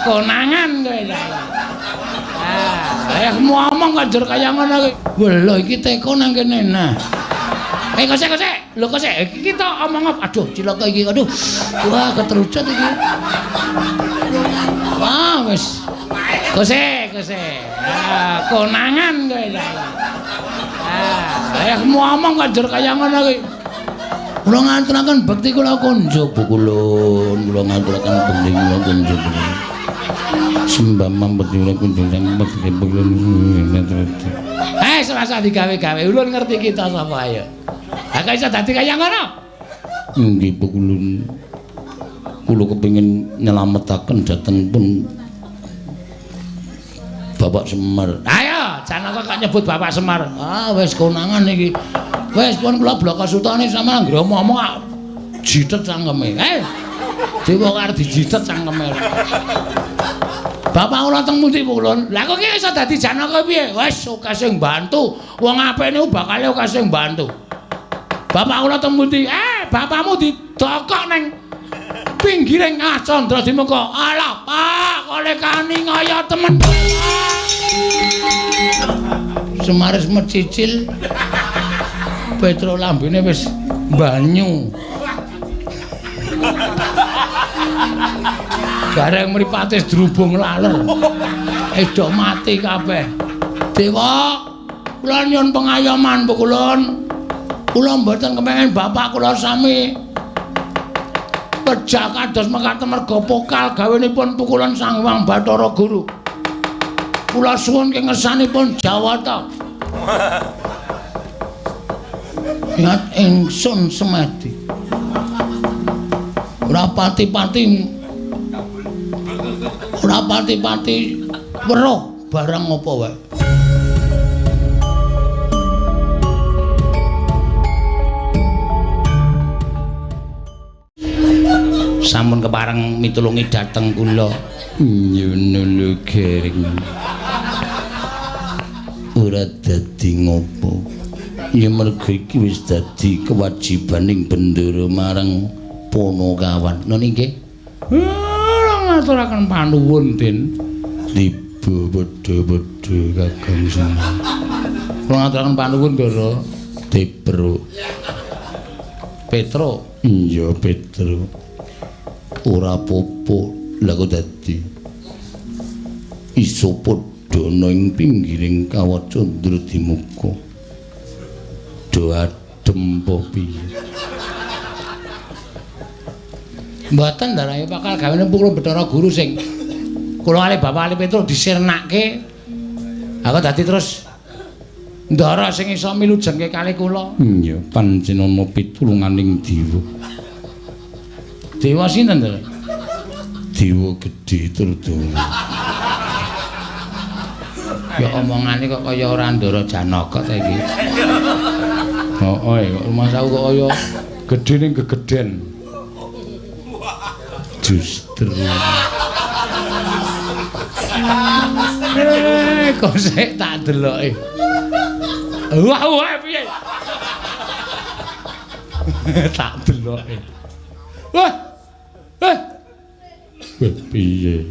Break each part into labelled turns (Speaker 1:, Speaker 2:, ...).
Speaker 1: Konangan kowe saiki. Ah, ngomong kok njur kaya ngono kuwi. Lho iki teko nang kene nah. Eh kosek kosek. Lho kosek iki kita omong apa? Aduh, cilaka iki. Aduh. Wah, ketrucut iki. Wah, wis. Kosek, kosek. Ah, konangan kowe saiki. Ah, ngomong kok njur kaya ngono kuwi. Kula ngaturaken bekti kula kunjuk bukulun, kula ngaturaken bekti kula kunjuk. Sembah bekti kula kunjuk sang bekti bukulun. Eh, serasa digawe-gawe. Ulun ngerti kita sapa ayo. Ha kok iso dadi kaya ngono? Nggih, bukulun. Kula kepengin nyelametaken dhateng pun Bapak Semar. Ayo, Janaka kok nyebut Bapak Semar. Ah, wis konangan iki. Wis pun kula blaka sutane sampeyan anggere omong-omong jitet cangkeme. Eh. Dewa arep dijitet cangkeme. Bapak kula teng pundi kula? Lah kok iki iso dadi Janaka piye? Wis akeh sing bantu. Wong apik niku bakale akeh sing bantu. Bapak kula teng pundi? Eh, bapakmu didokok nang pinggiring Candra Dimuka. Alah, Pak, kole kani ngaya temen. Semaris mecicil. Petro lambene wis banyu. Bareng mripate drubung laler. Edo mati kabeh. Dewa, kula nyuwun pengayoman pukulun. Kula mboten kepengin bapak kula sami pejah kados mekaten merga pokal gawenipun pukulan Sang Hyang Bathara Guru. Kula suwun kengersanipun Jawata. Ingat ingsun semedi. Ora pati-pati ora pati-pati weruh barang apa wae. Sampun kepareng mitulungi dhateng kula. Nyuwun gering. Ora dadi ngopo. Ya merga iki wis dadi kewajibaning bendera marang Ponokawan. Nun inggih. Ngaturaken panuwun, Den. Tiba padha-padha Kakang Semar. Kula ngaturaken panuwun, Ndara. Debro. Petro. Iya, Petro. Ora apa-apa, lha kok dadi iso padha ana ing pinggiring kawah Candra Dimuka. Do adem apa piye? Mboten ndarae bakal gawene pukul Bathara Guru sing kula kalih Bapak Ali Petro disirnake. Aku dadi terus ndara sing iso milujengke kalih kula. Iya, pancen ana pitulunganing dewa. Dewa sinten to? Dewa gedhe Trudana. Ya omongane kok kaya ora Ndara Janaka ta iki. Heeh, kok rumangsaku kok kaya gedhe ning gegeden. Justru. Kok sik tak deloke. Wah, wah piye? Tak deloke. Wah. Eh. Wah, piye?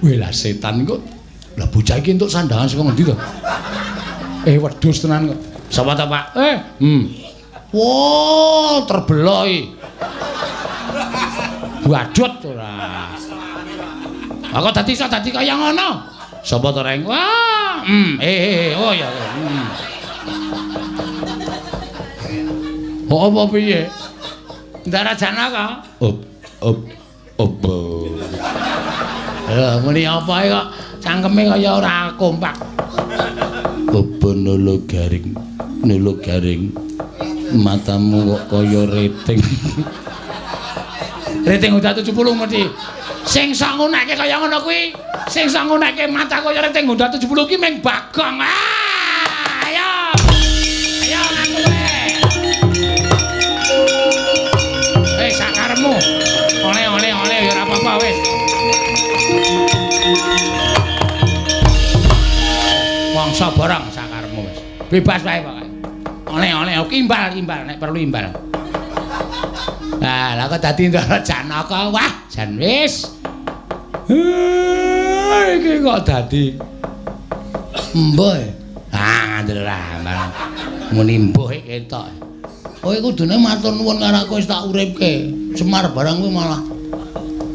Speaker 1: Wah, lah setan kok. Lah bocah iki entuk sandangan saka ngendi to? Eh, wedhus tenan kok. Sapa ta, Pak? Eh, Wah, terbeloi. Wadut ora. Aku dadi iso dadi kaya ngono. Sapa to, Reng? Wah, oh ya. Oh, apa piye? Ndara Janaka. Op op opo. Lha muni apa kok cangkeme kaya ora kompak. Apa nolo garing? Nolo garing. Matamu kok kaya rating. Rating udah 70 mesti. Sing sok ngunekke kaya ngono kuwi, sing sok ngunekke mata kaya rating udah 70 ki ming Bagong. Ah, ayo. Ayo ngaku kowe. Eh, sakaremu. Oleh-oleh oleh ya ora apa-apa wis. Mangsa barang sakaremu wis. Bebas wae pokoke. Oleh-oleh imbal-imbal nek perlu imbal. Nah, lah kok dadi Ndara Janaka. Wah, jan wis. Iki kok dadi embuh. Ah, ngandel ra. Muni embuh ketok. Kowe kudune matur nuwun karo aku wis tak uripke. Semar barang kuwi malah.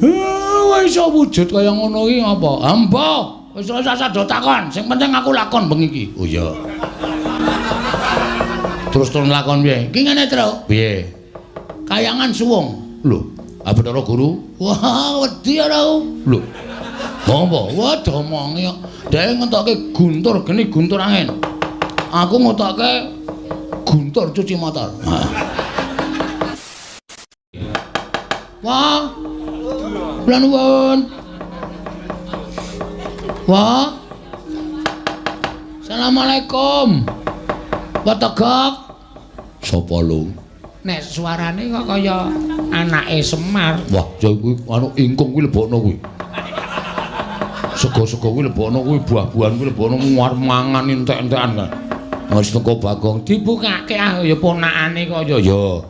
Speaker 1: Wis iso wujud kaya ngono iki ngapa? Embuh. Wis ora usah do takon, sing penting aku lakon bengi iki. Oh iya. Terus turun lakon piye? Iki ngene, Truk. Piye? Kayangan suwung. Lho, Bathara Guru? Wah, wedi ora aku. Lho. Apa? Wah, domongi kok. Dhek ngentokke guntur geni guntur angin. Aku ngetokke guntur cuci motor. Wah. Kula nuwun. Wah. Assalamualaikum. Wa Tegak. Sapa lu? Nek suarane kok kaya anake Semar. Wah, ya kuwi anu ingkung kuwi lebokno kuwi. Sego-sego kuwi lebokno kuwi, buah-buahan kuwi lebokno arep mangan entek-entekan kan. Wis teko Bagong dibukake ah ya ponakane kaya ya.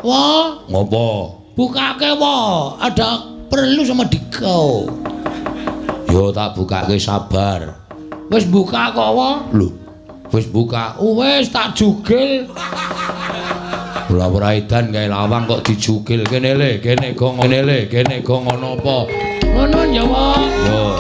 Speaker 1: Wah, ngopo? Bukake wae, ada perlu sama dikau. Yo tak bukake sabar. Wis buka kok wae. Lho, wis buka. Wis tak jugil. Ora ora edan kae lawang kok dijugil kene le, kene gong ngene le, kene gong ngono apa. Ngono ya wae. Yo.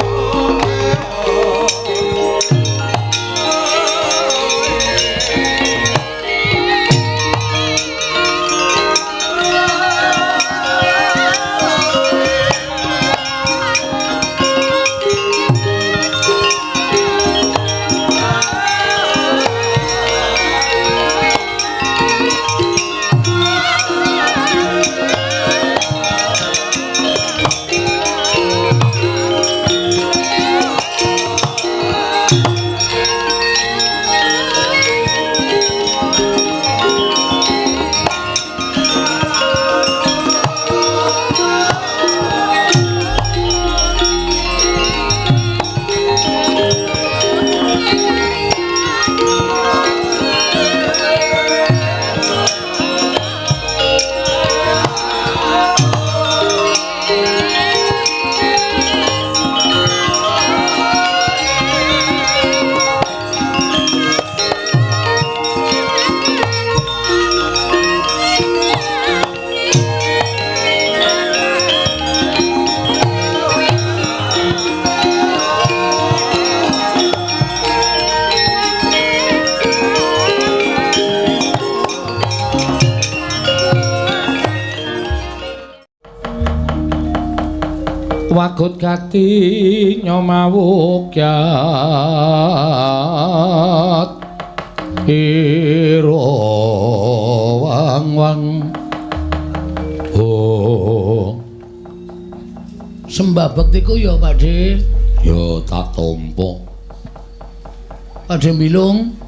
Speaker 1: Wagut gati nyomawukyat ira wang wang. Oh, sembah bektiku ya Pakde. Ya tak tampa. Pakde Bilung,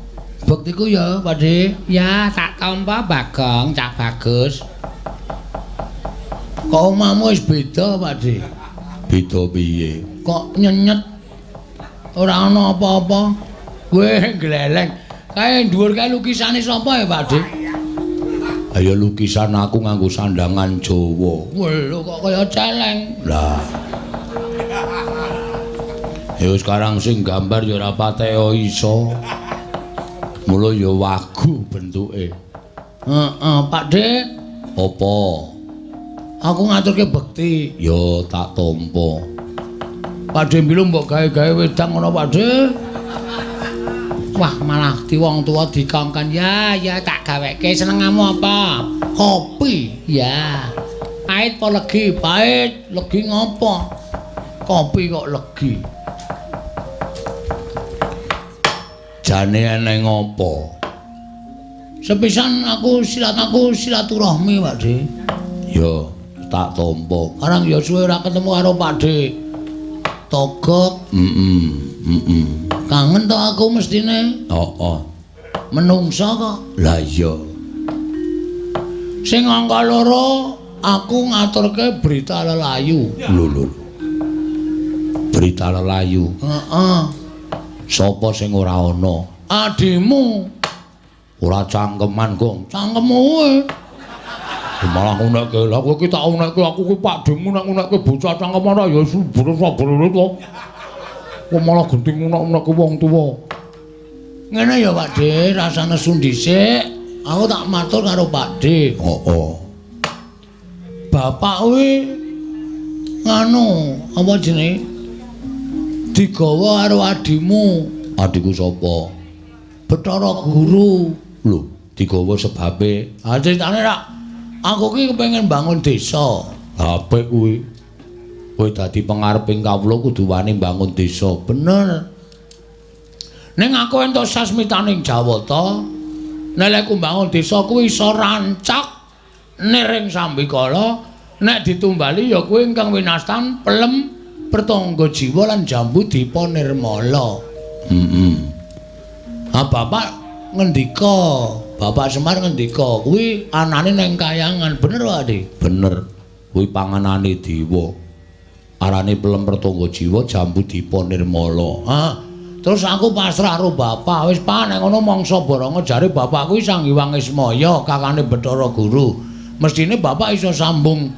Speaker 1: bektiku ya Pakde. Ya tak tampa Bagong, cah bagus. Kok omahmu wis beda Pakde? Beda piye? Kok nyenyet? Ora ana apa-apa. Weh gleleng. Kae dhuwur kae lukisane sapa ya Pakde? Ayo lukisan aku nganggo sandangan Jawa. Weh lho kok kaya celeng. Lah. Ya sekarang sing gambar ya ora pateya iso. Mula ya wagu bentuke. Heeh, Pakde. Apa? Aku ngaturke bekti. Ya tak tampa. Pakde Bilung mbok gawe-gawe wedang ngono Pakde. Wah, malah di wong tua dikongkon. Ya, ya tak gaweke. Senengamu apa? Kopi. Ya. Pahit apa legi? Pahit. Legi ngopo? Kopi kok legi. Jane eneng ngopo? Sepisan aku silaturahmi, Pakde. Ya, tak tampa. Karang ya suwe ora ketemu karo Pakde Togok. Kangen to aku mestine. Heeh. Menungsa kok. Lah iya. Sing angka loro aku ngaturke berita lelayu. Lho lho. Berita lelayu. Heeh. Sapa sing ora ana? Adimu. Ora cangkeman, Gong. Cangkemmu kowe. Malah ngunekke. Lah kowe iki tak unekke aku kuwi Pakdemu nek ngunekke bocah cangkem ora ya beres-beres to. Kok malah genting ngunek-unekke wong tuwa. Ngene ya Pakde, rasane nesu dhisik. Aku tak matur karo Pakde. Heeh. Bapak kuwi nganu, apa jenenge? Digawa karo adimu. Adiku sapa? Bathara Guru. Lho, digawa sebabe. Ha critane rak aku ki kepengin bangun desa. Apik kuwi. Kowe dadi pengareping kawula kudu wani mbangun desa. Bener. Ning aku entuk sasmitaning Jawata, nek lek mbangun desa kuwi iso rancak niring sambikala, nek ditumbali ya kuwi ingkang winastan pelem pertangga jiwa lan jambu dipa nirmala. Heeh. Ha bapak ngendika, Bapak Semar ngendika, kuwi anane ning kayangan, bener Pak Dik? Bener. Kuwi panganane dewa. Arane pelem pertangga jiwa jambu dipa nirmala. Ha, terus aku pasrah karo bapak, wis Pak nek ngono mangsa baranga jare bapak kuwi Sang Hyang Ismaya, kakane Bathara Guru. Mestine bapak iso sambung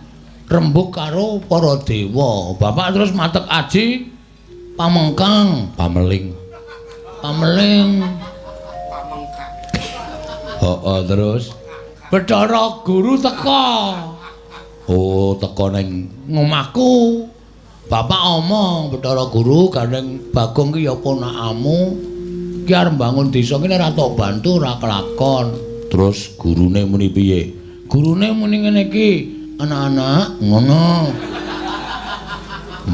Speaker 1: rembug karo para dewa. Bapak terus matek aji pamengkang, pameling. Pameling. Heeh, terus Bathara Guru teka. Oh, teka ning ngomahku. Bapak omong, Bathara Guru gandeng Bagong ki ya ponakamu. Ki arep mbangun desa ki ora tok bantu ora kelakon. Terus gurune muni piye? Gurune muni ngene iki, anak-anak ngono.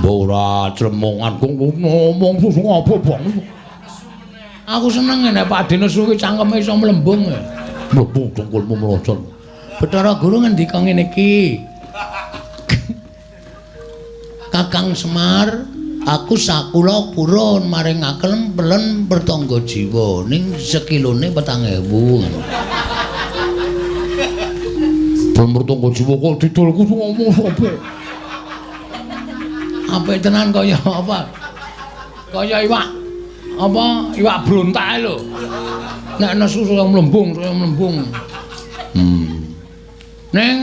Speaker 1: Mbok ora clemongan kok ngomong susu apa, Bang? Aku seneng nek Pak Dene suwi cangkeme iso mlembung. Mlembung dengkulmu mlocot. Bathara Guru ngendika ngene iki. Kakang Semar, aku sakula purun maringaken pelen pertangga jiwa ning sekilone 4.000. Pelen pertangga jiwa kok didol ku ngomong sapa? Apik tenan kaya apa? Kaya iwak apa iwak brontak lho. Nek nesu saya mlembung, saya mlembung. Ning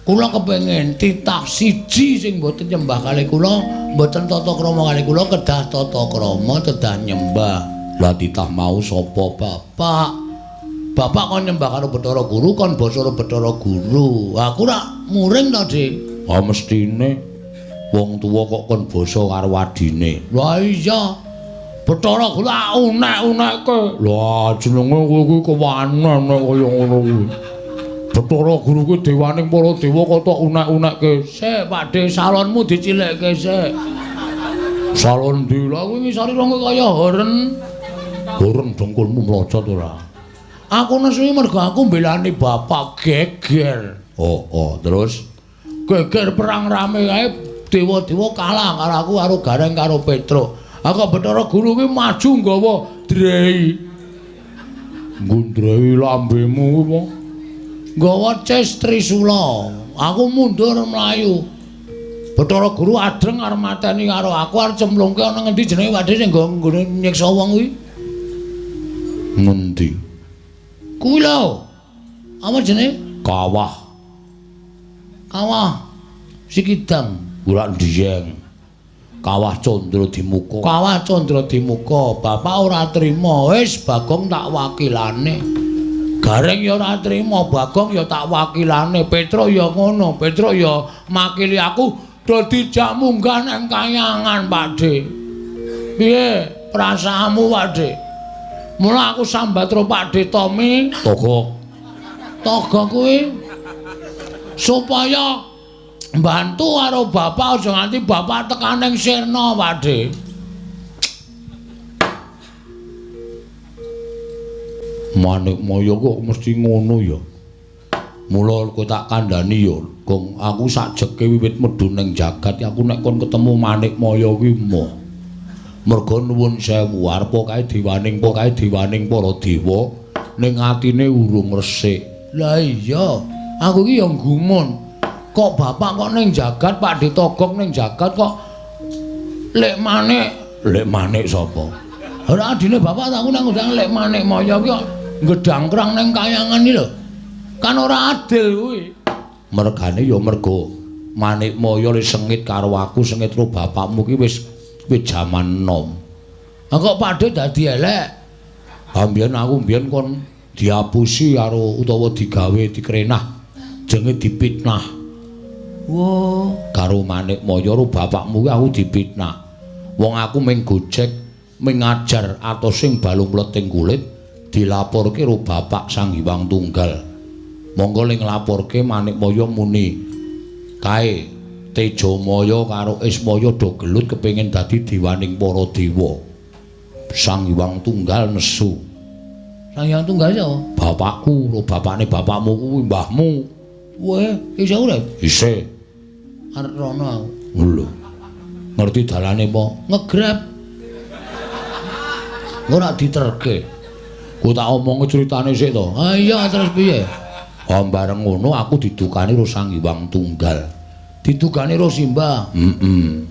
Speaker 1: kula kepengin titah siji sing mboten nyembah kalih kula, mboten tata krama kalih kula, kedah tata krama, kedah nyembah. Lah titah mau sapa bapak? Bapak kon nyembah karo Bathara Guru, kon basa karo Bathara Guru. Aku rak muring to, Dik. Ah mestine wong tuwa kok kon basa karo adine. Lah iya. Bathara Guru unek-unekke. Lah jenenge kowe kuwi kewanen nek kaya ngono kuwi. Bathara Guru kuwi dewaning para dewa kok tok unek-unekke. Sik, Pakde, salonmu dicilikke sik. Salon ndi? Lah kuwi ngisore wong kaya horen. Horen dengkulmu mlocot ora. Aku nesu mergo aku mbelani bapak geger. Oh, oh, terus geger perang rame kae dewa-dewa kalah karo aku karo Gareng karo Petruk. Aku Bathara Guru kuwi maju nggawa drei. Nggo drei lambemu kuwi apa? Nggawa ces Trisula. Aku mundur mlayu. Bathara Guru adreng arep mateni karo aku arep cemplungke ana ngendi jenenge Pakde sing nggo nyiksa wong kuwi? Ngendi? Kuwi lho. Apa jenenge? Kawah. Kawah Sikidang. Ora ndiyeng. Kawah Candra Dimuka. Kawah Candra Dimuka. Bapak ora trima. Wis Bagong tak wakilane. Gareng ya ora trima, Bagong ya tak wakilane. Petruk ya ngono, Petruk ya makili aku do dijak munggah nang kayangan, Pakde. Piye perasaanmu, Pakde? Mula aku sambat karo Pakde Tommy, Togok. Togok kuwi supaya mbantu karo bapak aja nganti bapak tekan ning sirna, Pakde. Manikmaya kok mesti ngono ya. Mula kowe tak kandhani ya, Gong, aku sakjeke wiwit medhun ning jagat aku nek kon ketemu Manikmaya kuwi moh. Merga nuwun sewu arepa kae dewaning para dewa ning atine urung resik. Lah iya, aku iki ya gumun. Kok bapak kok ning jagat, Pakde Togok ning jagat kok lek manik sapa? Ora adine bapak aku nang ngundang lek Manikmaya ki kok gedangkrang ning kayangan iki lho. Kan ora adil kuwi. Mergane ya mergo Manikmaya le sengit karo aku, sengit karo bapakmu ki wis jaman nom. Ha kok Pakde dadi elek? Ha mbiyen aku mbiyen kon diapusi karo utawa digawe dikrenah, jenge dipitnah. Wah, karo Manikmaya karo bapakmu ki aku dipitnah. Wong aku mung gojek, mung ngajar atos sing balung mleting kulit dilaporke karo bapak Sang Hyang Tunggal. Monggo ling nglaporke Manikmaya muni, kae Tejamaya karo Ismaya do gelut kepengin dadi dewaning para dewa. Sang Hyang Tunggal nesu. Sang Hyang Tunggal sapa? Bapakku, lho bapakne bapakmu kuwi mbahmu. Weh, isih urip? Isih. Arep rono aku. Lho. Ngerti dalane apa? Ngegrab. Ora diterke. Ku tak omongi critane sik to. Ha iya, terus piye? Ha bareng ngono aku didukani karo Sang Hyang Tunggal. Didukani karo Simbah. Heeh.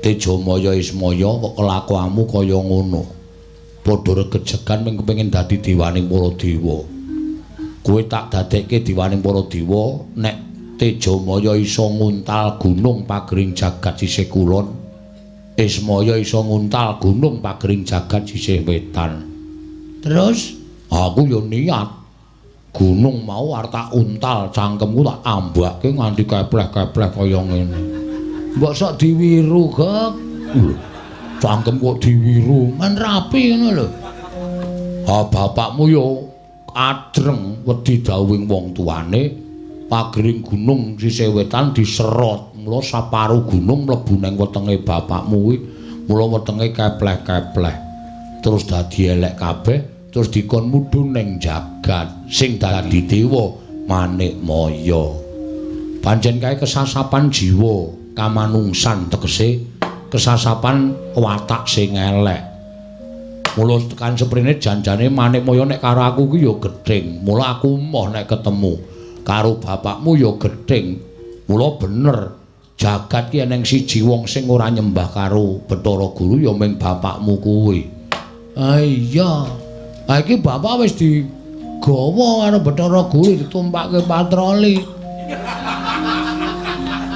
Speaker 1: Tejamaya Ismaya kok kelakuanmu kaya ngono. Padha regejegan mung kepengin dadi dewaning para dewa. Kowe tak dadekke dewaning para dewa nek Tejamaya iso nguntal gunung pagering jagat sisih kulon, Ismaya iso nguntal gunung pagering jagat sisih wetan. Terus aku ya niat gunung mau arep tak untal cangkemku tak ambake nganti kepleh-kepleh kaya ngene. Mbok sok diwiru, Gek. Lho, cangkem kok diwiru, men rapi ngono lho. Ha bapakmu ya adreng wedi dawuhing wong tuane, pagering gunung sisih wetan diserot. Mula saparu gunung mlebu nang wetenge bapakmu kuwi, mula wetenge kepleh-kepleh. Terus dadi elek kabeh, terus dikon mudhun ning jagat sing dadi dewa Manikmaya. Pancen kae kesasapan jiwa kamanungsan, tegese kesasapan watak sing elek. Mula tekan seprene janjane Manikmaya nek karo aku ki ya gething. Mula aku emoh nek ketemu karo bapakmu ya gething. Mula bener jagat ki eneng siji wong sing ora nyembah karo Bathara Guru ya mung bapakmu kuwi. Ah iya. Ha iki bapak wis digawa karo Bathara Guru ditumpake patroli.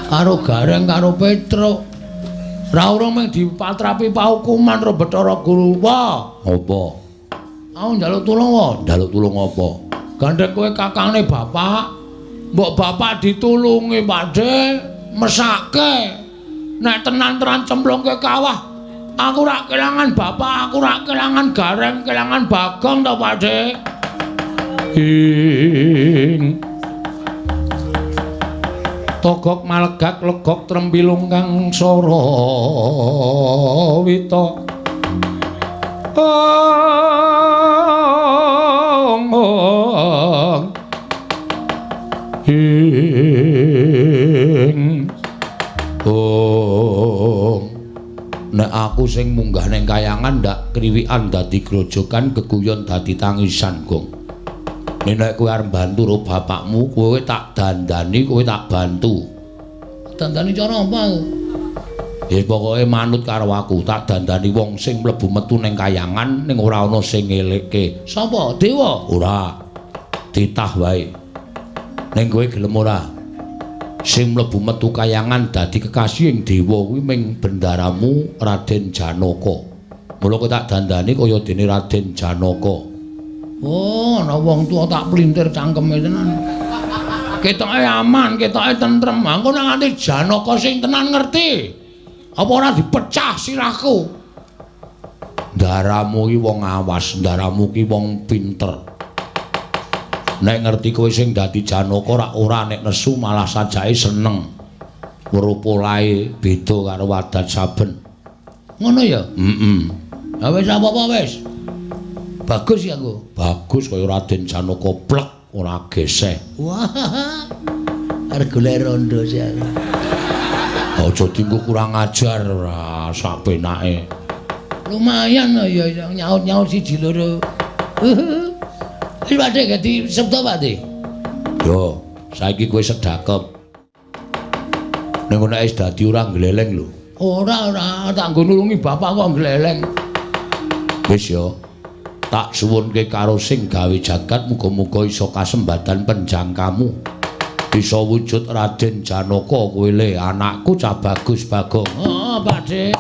Speaker 1: Karo Gareng karo Petruk. Ra urung mung dipatrapi paukuman karo Bathara Guru. Wah, apa? Aku njaluk tulung wae. Njaluk tulung apa? Gandeng kowe kakangne bapak. Mbok bapak ditulungi, Pakde, mesake. Nek tenan-tenan cemplungke kawah, aku rak kelangan bapak, aku rak kelangan Gareng, kelangan Bagong to, Pakde. Ing Togok malegak legok trembilung kang sarawita. Ong ong ing ong. Nek aku sing munggah ning kayangan ndak kriwikan dadi grojogan, geguyon dadi tangisan, Gong. Nek kowe arep bantu karo bapakmu, kowe tak dandani, kowe tak bantu. Dandani cara apa aku? Ya pokoke manut karo aku, tak dandani wong sing mlebu metu ning kayangan ning ora ana sing ngelekke. Sapa? Dewa? Ora. Titah wae. Ning kowe gelem ora? Sing mlebu metu kayangan dadi kekasihing dewa kuwi ming bendaramu Raden Janaka. Mula kowe tak dandani kaya dene Raden Janaka. Oh, ana wong tuwa tak plintir cangkeme tenan. Ketoke aman, ketoke tentrem. Engko nek nganti Janaka sing tenan ngerti. Apa ora dipecah sirahku? Ndaramu ki wong awas, ndaramu ki wong pinter. Nek ngerti kowe sing dadi Janaka ora ora nek nesu malah sajake seneng. Weruh polahe beda karo wadat saben. Ngono ya? Heeh. Ha wis apa-apa wis. Bagus ya aku. Bagus kaya Raden Janaka plek ora geseh. Wah. Arep golek rondo sih aku. Aja dienggo kurang ajar ora sak penake. Lumayan lho ya nyaut-nyaut siji loro. Wis Pakde dadi sabda Pakde. Yo, saiki kowe sedakep. Ning nek wis dadi ora gleleng lho. Ora ora, tak nggo nulungi bapak kok gleleng. Wis yo. Tak suwunke karo sing gawe jagat muga-muga iso kasembadan penjangkamu. Bisa wujud Raden Janaka kowe le anakku cah bagus Bagong. Heeh, Pakde.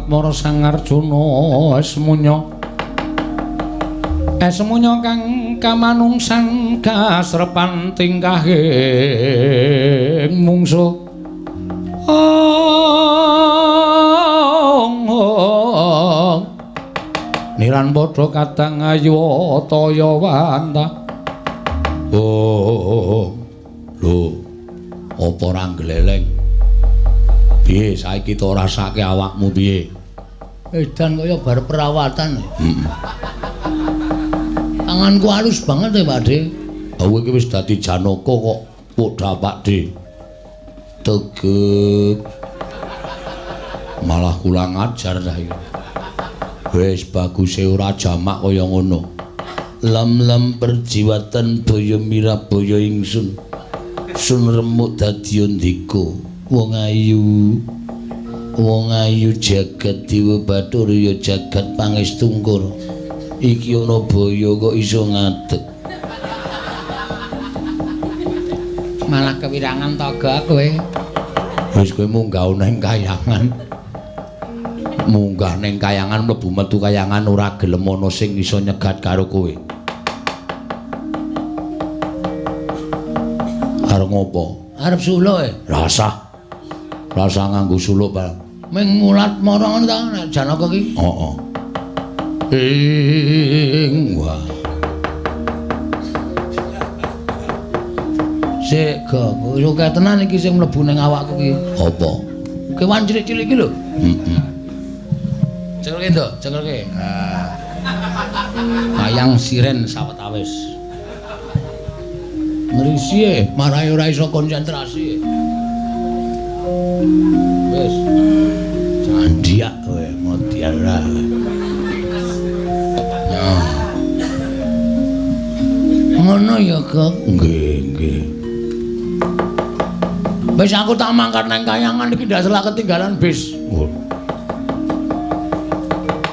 Speaker 1: Mara Sang Arjuna esmunya esmunya kang kamanungsan kasrepan tingkahing mungsuh. Niran padha kadang ayu taya wanta. Oh, lho, apa ora gleleng? Piye saiki to rasake awakmu piye? Edan kaya bar perawatan. Heeh. Tanganku halus banget ya, Pak De. Kowe iki wis dadi Janaka kok padha Pak De. Tegek. Malah kurang ajar ta iki. Wis baguse ora jamak kaya ngono. Lem-lem perjiwatan boyo mirabaya ingsun. Sun remuk dadi ndika. Wong ayu. Wong ayu jagat dewa bathara ya jagat pangestungkur. Iki ana boyo kok iso ngadeg. Malah kewirangan toga kowe. Wis kowe munggah ning kayangan. Munggah ning kayangan mlebu metu kayangan ora gelem ana sing iso nyegat karo kowe. Arep ngopo? Arep suluk e. Rasah. Rasah nganggo suluk, Pak. Ming mulat mara ngono ta nek Janaka ki? Heeh. Ing wah. Sik, Gong. Wis akeh tenan iki sing mlebu ning awakku ki. Apa? Kewan cilik-cilik iki lho. Heeh. Cekelke, Nduk, cekelke. Ha. Wayang siren sawetawis. Ngrisi e, marahi ora iso konsentrasi. Wis. Candiak kowe, modyan ora. Nah. Ngono ya, Gong. Nggih, nggih. Wis aku tak mangkat nang kayangan iki ndak salah ketinggalan bis.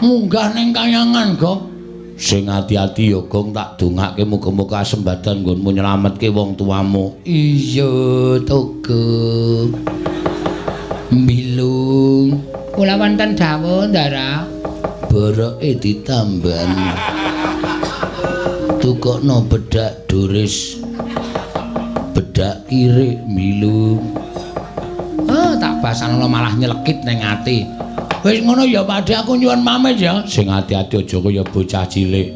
Speaker 1: Munggah ning kayangan, Gong. Sing ati-ati ya, Gong, tak dongake muga-muga kasembadan nggonmu nyelametke wong tuamu. Iya, to, Gong. Mbilung. Kula wonten dawuh, Ndara. Boroke ditamban. Tukokno bedak duris. Bedak kirik mbilung. Ah, tak basanono malah nyelekit ning ati. Wis ngono ya, Pakde, aku nyuwun pamit ya. Sing ati-ati aja kaya bocah cilik.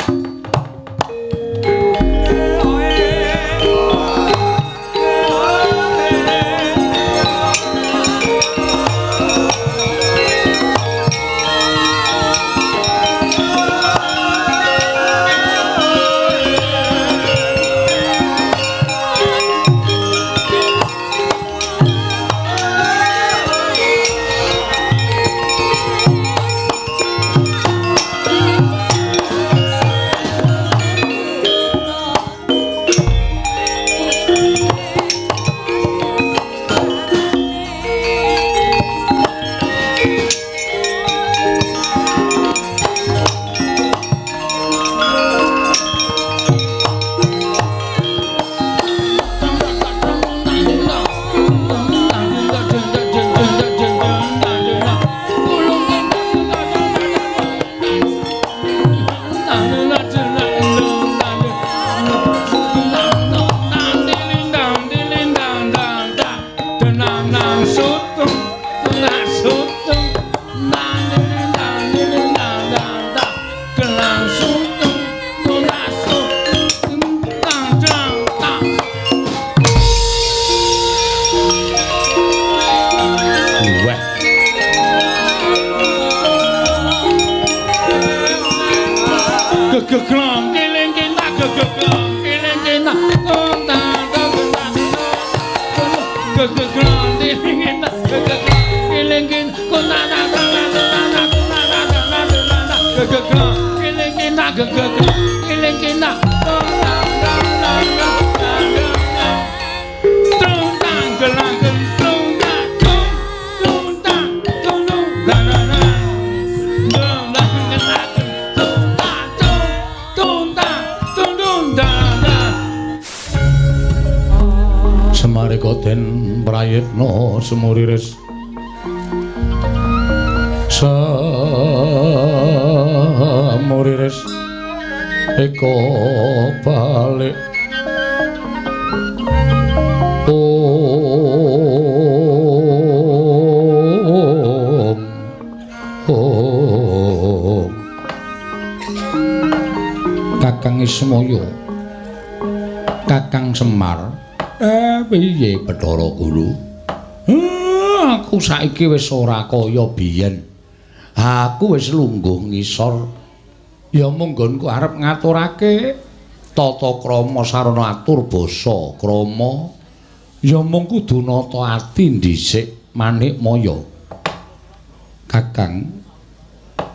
Speaker 1: Semarika den prayitna semuriris semuriris eko balik om om Kakang Ismaya Kakang Semar piye Bathara Guru? Aku saiki wis ora kaya biyen. Aku wis lungguh ngisor. Ya mung nggonku arep ngaturake tata krama sarana atur basa krama. Ya mung kudu nata ati dhisik Manikmaya. Kakang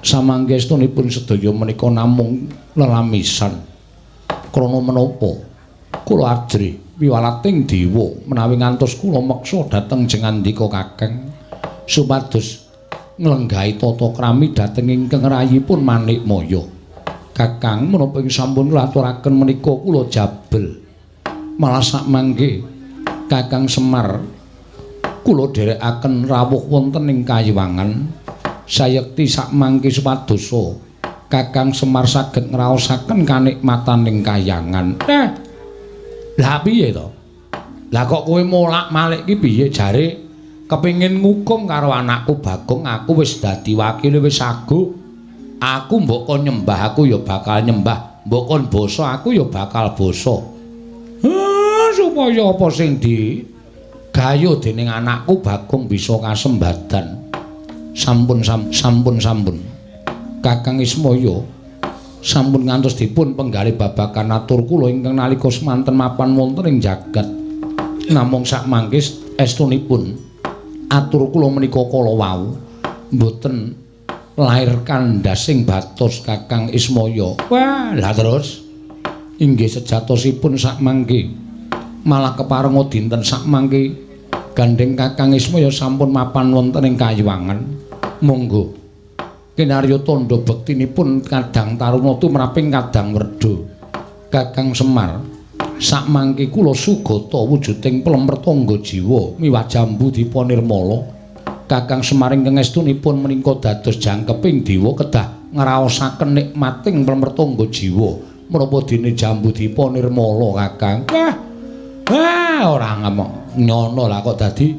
Speaker 1: samangke estunipun sedaya menika namung lelamisan. Krana menapa? Kula ajrih wiwalating dewa menawi ngantos kula meksa dhateng jengandika Kakang supados nglenggahi tata krami dhateng ingkang rayipun Manikmaya. Kakang menapa ing sampun kula aturaken menika kula jabel. Malah sakmangke Kakang Semar kula dherekaken rawuh wonten ing kayiwangan sayekti sakmangke supadosa Kakang Semar saged ngraosaken kanikmataning kayangan. Lah piye to? Lah kok kowe molak-malik ki piye jare kepengin ngukum karo anakku Bagong, aku wis dadi wakile wis aguh. Aku mbok kon nyembah aku ya bakal nyembah, mbok kon basa aku ya bakal basa. Supaya apa sing di gayuh dening anakku Bagong bisa kasembadan. Sampun sampun sampun. Kakang Ismaya sampun ngantos dipun penggalih babagan atur kula ingkang nalika semanten mapan wonten ing jagat. Namung sakmangke estunipun atur kula menika kala wau mboten lair kandhasing batos Kakang Ismaya. Wah, lah terus inggih sejatosipun sakmangke malah keparenga dinten sakmangke gandheng Kakang Ismaya sampun mapan wonten ing kayiwangan. Monggo kinarya tandha bektinipun kadang taruna tumraping kadang werda. Kakang Semar sakmangke kula sugata wujuding plempertangga jiwa miwah jambu dipa nirmala. Kakang Semar ingkang estunipun menika dados jangkeping dewa kedah ngraosaken nikmating plempertangga jiwa menapa dene jambu dipa nirmala Kakang. Wah, wah ora ngemok nyono lah kok dadi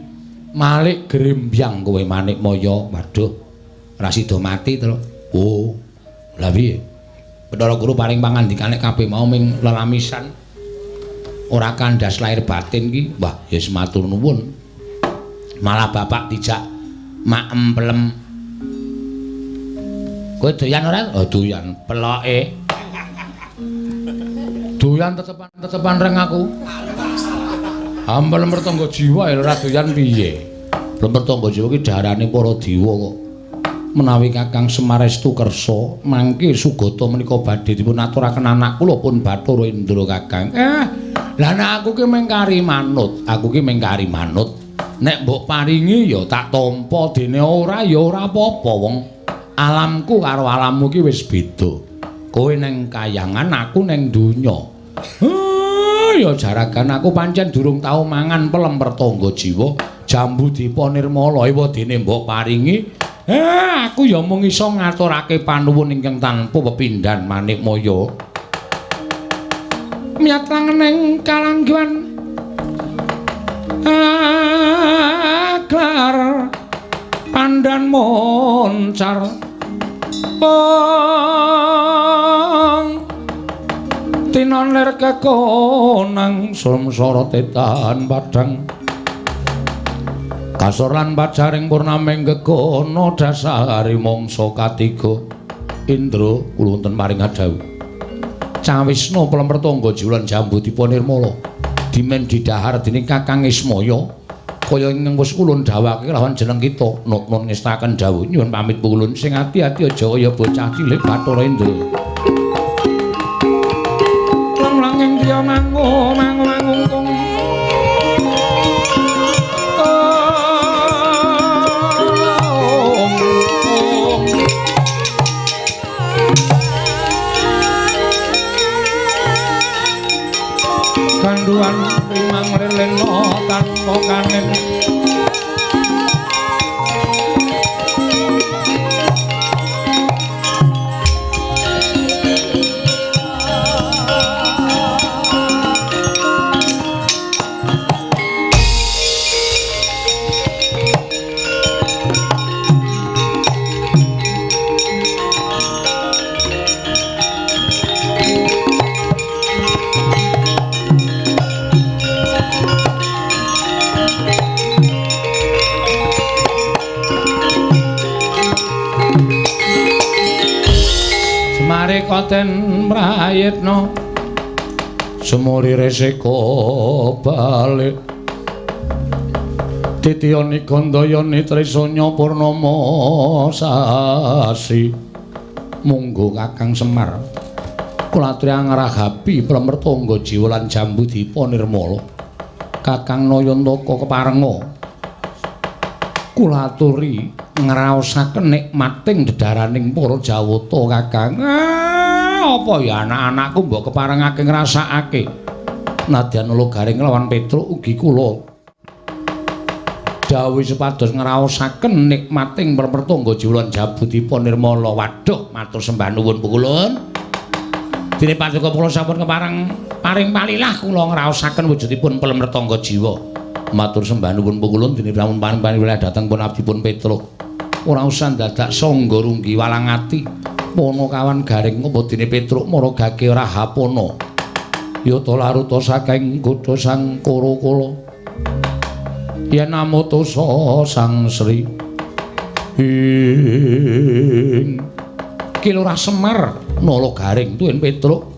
Speaker 1: malik grembyang kowe Manikmaya. Waduh, ora sida mati to. Oh, lha piye? Bathara Guru paring pangandikane kabeh mau ming lelamisan. Ora kandhas lahir batin ki. Wah, ya matur nuwun. Malah bapak dijak maem pelem. Kowe doyan ora? Oh, doyan. Peloke. Doyan tetepan reng aku. Ampel mertangga jiwa ya ora doyan piye? Mertangga jiwa ki darane para dewa kok. Menawi Kakang Semar estu kersa mangke sugata menika badhe dipun aturaken anak kula pun Bathara Indra Kakang. Lah nek aku ki mung kari manut, aku ki mung kari manut. Nek mbok paringi ya tak tampa, dene ora ya ora apa-apa wong alamku karo alammu ki wis beda. Kowe neng kayangan, aku neng donya. Ya jaragan aku pancen durung tau mangan pelem pertangga jiwa, jambu dipa nirmala ewa dene mbok paringi. Aku ya mung iso ngaturake panuwun ingkang tanpa pepindhan Manikmaya. Miyat langening kalangguhan aklar pandan moncar ong tinon lir kekonang samsara tetan padhang kasor lan pajaring purnaming gegono dasari mangsa katiga. Indra kula wonten paring dawuh. Cawisna Plemertangga Jiwa lan Jambudipa Nirmala dimen didhahar dening Kakang Ismaya kaya ingkang wis ulun dhawuhake lawan jeneng kita. Nut-nun ngestaken dhawuh nyuwun pamit pukulun sing ati-ati aja kaya bocah cilik Bathara Indra. Lang-langing kriya mangu mangu mangungkung. Ganduan rimang leleno tanpa kanen. Koten prayitna sumuri resiko balik titiyani gandayani trisanya purnama sasi. Munggo Kakang Semar kula aturi ngragapi Plemertangga Jiwa lan Jambudipa Nirmala. Kakang Nayantaka keparenga kula aturi ngraosaken nikmating dedharaning para Jawata Kakang. Apa ya anak-anakku mbok keparengake ngrasakake. Nadyan Nala Garing lawan Petruk ugi kula dawuhi supados ngraosaken nikmating Plemertangga Jiwa lan Jambudipa Nirmala. Waduh, matur sembah nuwun pukulun. Dene paduka kula sampun kepareng paring palilah kula ngraosaken wujudipun Plemertangga Jiwa. Matur sembah nuwun pukulun dene sampun paring palilah dhateng pun abdipun Petruk. Ora usah dadak sangga runggi walang ati. Pono kawan garing apa dene Petruk mara gage rahapana. Yata laruta saking godha sang Kara-kala. Yen amutusa Sang Sri ing Ki Lurah Semar Nala Garing tuwin Petruk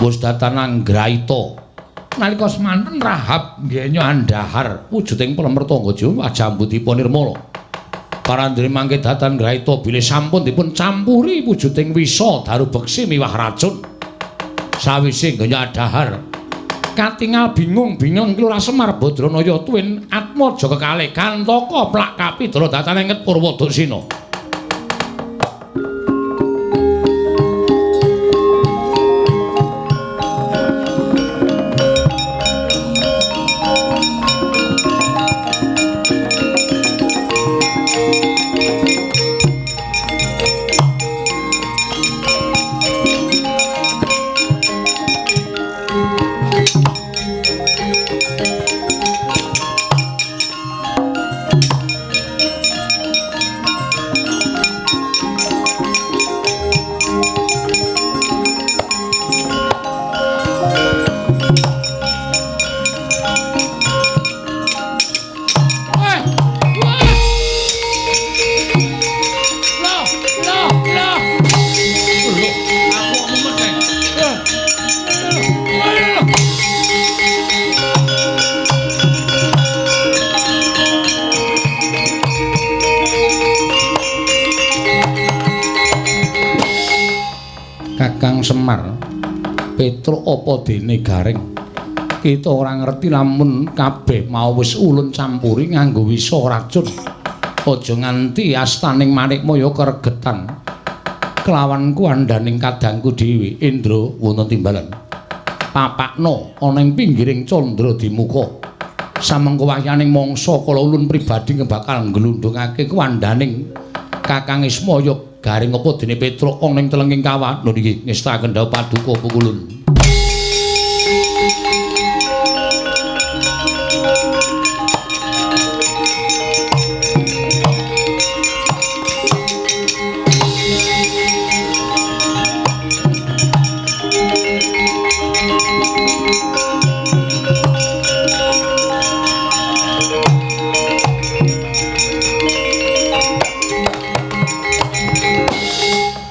Speaker 1: wis datan anggraita. Nalika semanten Rahab nggenya andhahar wujuding Plemertangga Jiwa Jambudipa Nirmala. Parandene mangke datan graita bilih sampun dipun campuri wujuding wisa daru beksi miwah racun. Sawise nggenya adhahar katingal bingung-bingung Ki Lurah Semar Badranaya tuwin Atmaja kekalih Kantaka plak kapidra datan enget Purwodaksina. Kakang Semar Petruk apa dene Garing kita ora ngerti lamun kabeh mau wis ulun campuri nganggo wisa racun. Aja nganti astaning Manikmaya keregetan kelawan kuandhaning kadangku dhewe. Indra wonten timbalan papakna ana ing pinggiring candra dimuka samengko wahyaning mangsa kala ulun pribadi bakal nglundhungake kuandhaning Kakang Ismaya Garing apa dene Petruk ana ing telenging kawah. Lho niki ngestaken dhawuh paduka pukulun.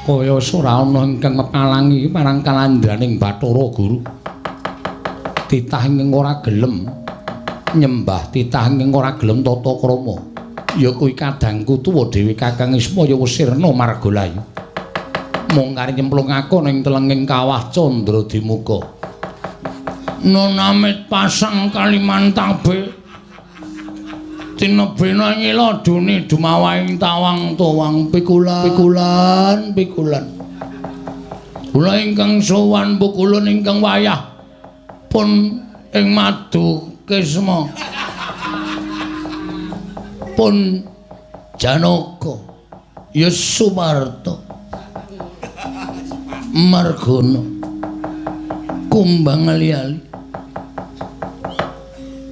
Speaker 1: Kaya Kaya wis ora ana ingkang mepalangi marang kalandraning Bathara Guru. Titah ingkang ora gelem nyembah, titah ingkang ora gelem tata krama. Ya kuwi kadangku tuwa dhewe Kakang Ismaya wis sirna margalayu. Mung kari nyemplung aku ning telenging kawah Candra Dimuka. Nonamit pasang Kalimantabe. Tinebena ngila duni dumawaing tawang towang pikulan pikulan pikulan. Kula ingkang sowan pukulun ingkang wayah pun ing madu kisma. Pun Janaka ya Sumarta Margono kumbang ali-ali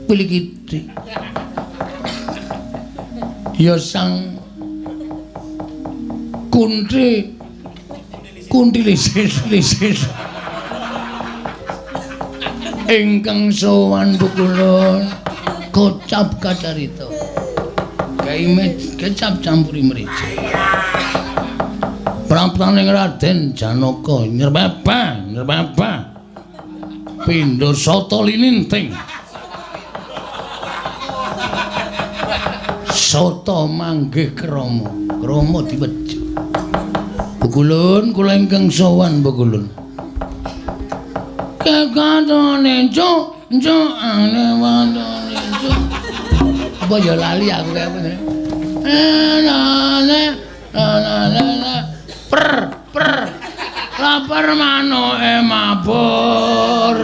Speaker 1: pilikiti ya sang kunti kunti lisis lisis ingkang sowan pukulun kocap kacarita gawe kecap campuri mrica praptaning Raden Janaka nyerbaba nyerbaba pindha sata lininting sata manggih krama krama diwejo. Pukulun kula ingkang sowan pukulun kekatone cuk cuk ane watone cuk apa ya lali aku kaya apa per per lapar manuke mabur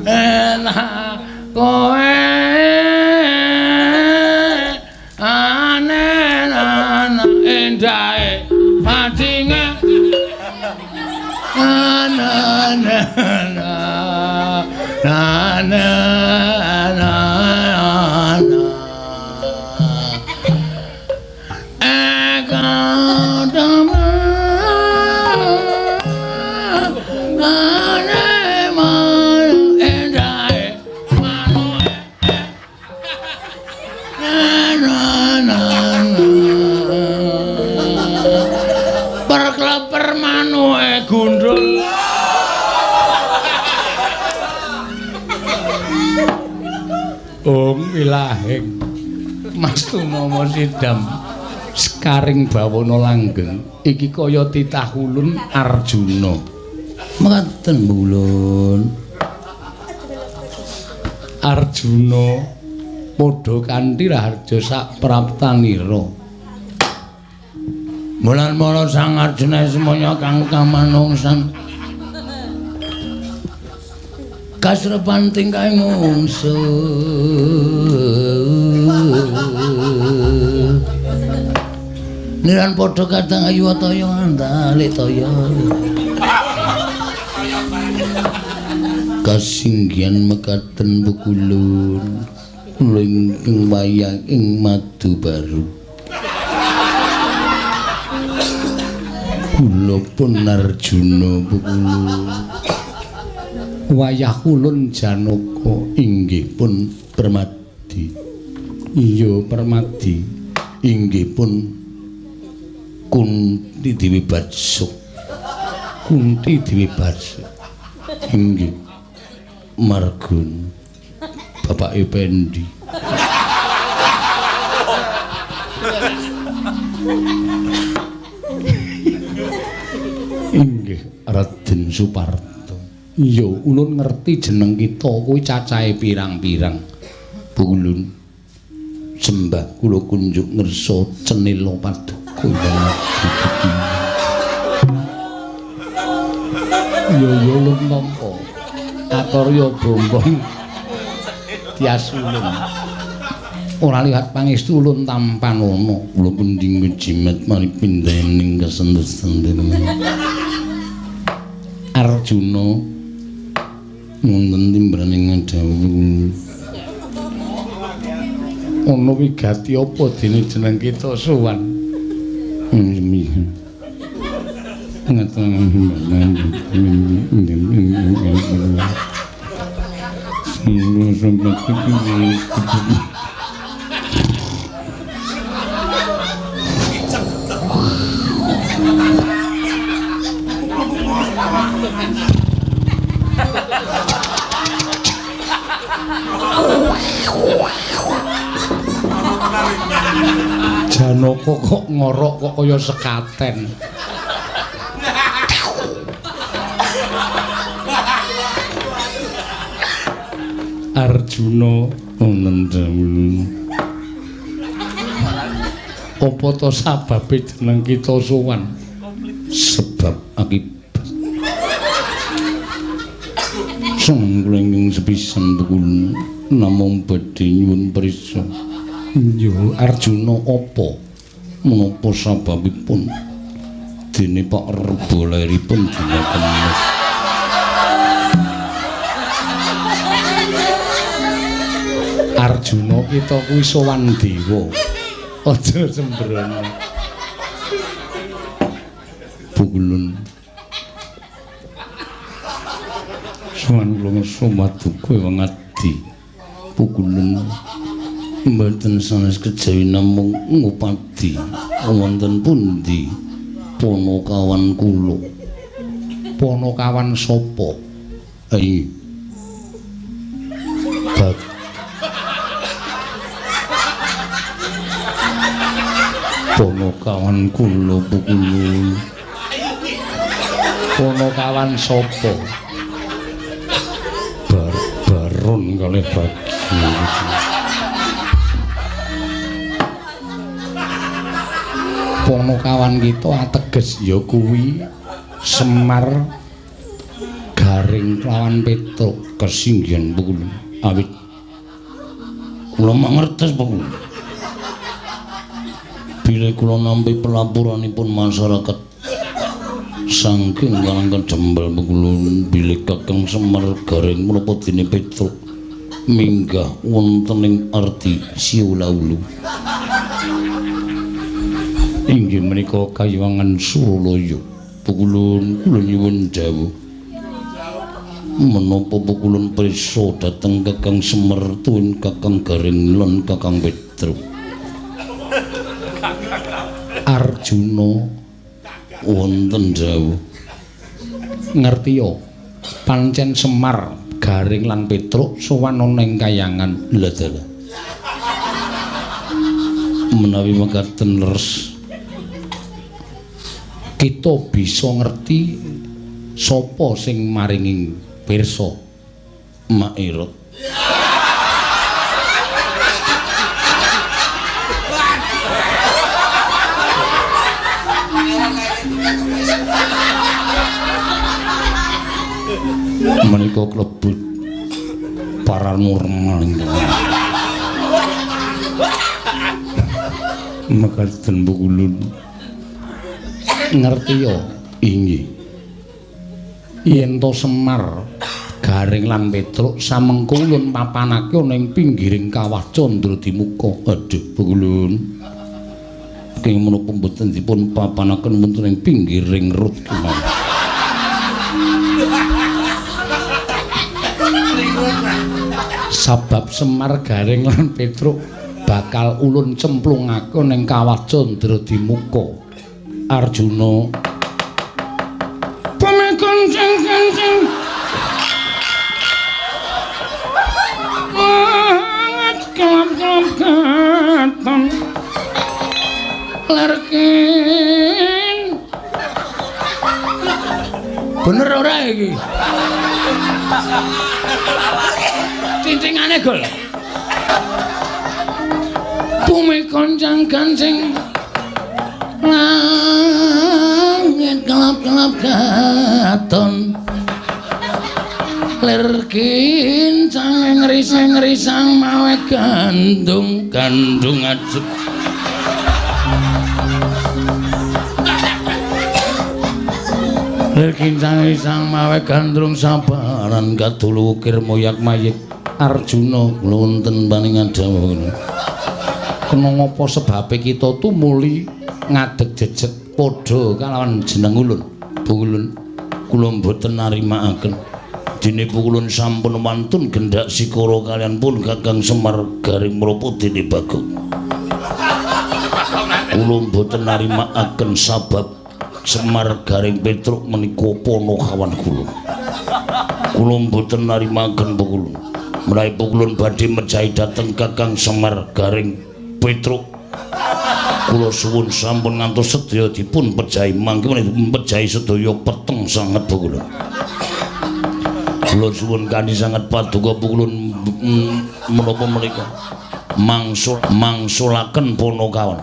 Speaker 1: enak kowe ane ana endahe madinge ana ana ana ana Om wilahing Mas Tumama Sidam sekaring bawana langgeng iki kaya titah ulun Arjuna. Mekaten ulun Arjuna padha kanthi raharja sak praptanira. Mulan mala sang Arjuna semoyo kang kamanungsan kasrepan tingkah mungsu. Niran padha kadang ayu toya andale toya. Kasinggihan mekaten pukulun kula ingkang wayah ing madu baru. Kula pun Arjuna pukulun. Wayah ulun Janaka inggih pun Permadi. Iya Permadi inggih pun Kunti Dewi Batsuk. Kunti Dewi Batsuk inggih Margun Bapak Ependi. Inggih Raden Suparto. Iya, ulun ngerti jeneng kita kuwi cacahe pirang-pirang. Bulun sembah kula kunjuk ngersa cenila paduka. Iya, iya ulun nampa. Akarya bombong tias ulun. Ora lihat pangestu ulun tampanana. Kula pending jimat mari pindahening kesendes-senden. Arjuna wonten timbraning dawuh. Ana wigati apa dene jeneng kita sowan? Janaka kok ngorok kok kaya sekaten. Arjuna wonten dawuh. Apa to sababe jeneng kita sowan? Sebab akibat. Sang kula ingkang sepisan tukul namung badhe nyuwun prisa. Yo Arjuna apa? Menapa sababipun dene Pak Rebo lairipun dina Kemis? Arjuna kita kuwi sowan dewa. Aja sembrono. Pukulun. Sowan kula sumaduka wong adi. Pukulun. Mboten sanes kejawi namung ngupadi wonten pundi Ponokawan kula. Ponokawan sapa? Ayo. Ponokawan kula pukulun. Ponokawan sapa? Baron kalih Bagio. Ponokawan kita ateges ya kuwi Semar Garing lawan Petruk kesinggihan pukulun. Awit kula mangertos pukulun. Bilih kula nampi pelaporanipun masyarakat saking Karang Jembal pukulun bilih Kakang Semar Garing menapa dene Petruk minggah wonten ing arti Siulaulu. Inggih menika kayiwangan Suralaya. Pukulun kula nyuwun dawuh. Menapa pukulun prisa dhateng Kakang Semar tuwin Kakang Garing lan Kakang Petruk? Arjuna wonten dawuh. Ngertiya pancen Semar Garing lan Petruk sowan ana ing kayangan. Lha dalah. Menawi mekaten leres kita bisa ngerti sapa sing maringi pirsa. Mairot. Menika klebet paranormal ingkang mekaten pukulun. Ngertiya inggih yen to Semar Garing lan Petruk samengko ulun papanake ana ing pinggiring kawah Candradimuka. Aduh pukulun, kenging menapa mboten dipun papanaken wonten ing pinggiring rut kemawon. Sabab Semar Garing lan Petruk bakal ulun cemplungake ning kawah Candradimuka. Arjuna pemekancing-kancing banget kelap-kelap katon lerkin. Bener ora iki? Cincingane gol. Bumi koncang-kancing langit kelap-kelap katon lir kincang ngrisang-ngrisang mawe gandung gandung ajeg. Lir kincang ngrisang mawe gandrung sabaran kadulu ukir moyak mayik. Arjuna kula wonten paningan dawuh. Kena ngapa sebabe kita tumuli ngadeg jejeg padha kalawan jeneng ulun. Pukulun kula mboten narimakaken. Dene pukulun sampun wantun gendak sikara kalian pun Kakang Semar Garing menapa dene Bagong. Kula mboten narimakaken sabab Semar Garing Petruk menika ponokawan kula. Kula mboten narimakaken pukulun. Menawi pukulun badhe mejahi dhateng Kakang Semar Garing Petruk. Kula suwun sampun ngantos sedaya dipun pejahi mangke menika pejahi sedaya peteng sanget kula. Kula suwun kanthi sanget paduka pukulun menapa menika mangsulaken Panakawan.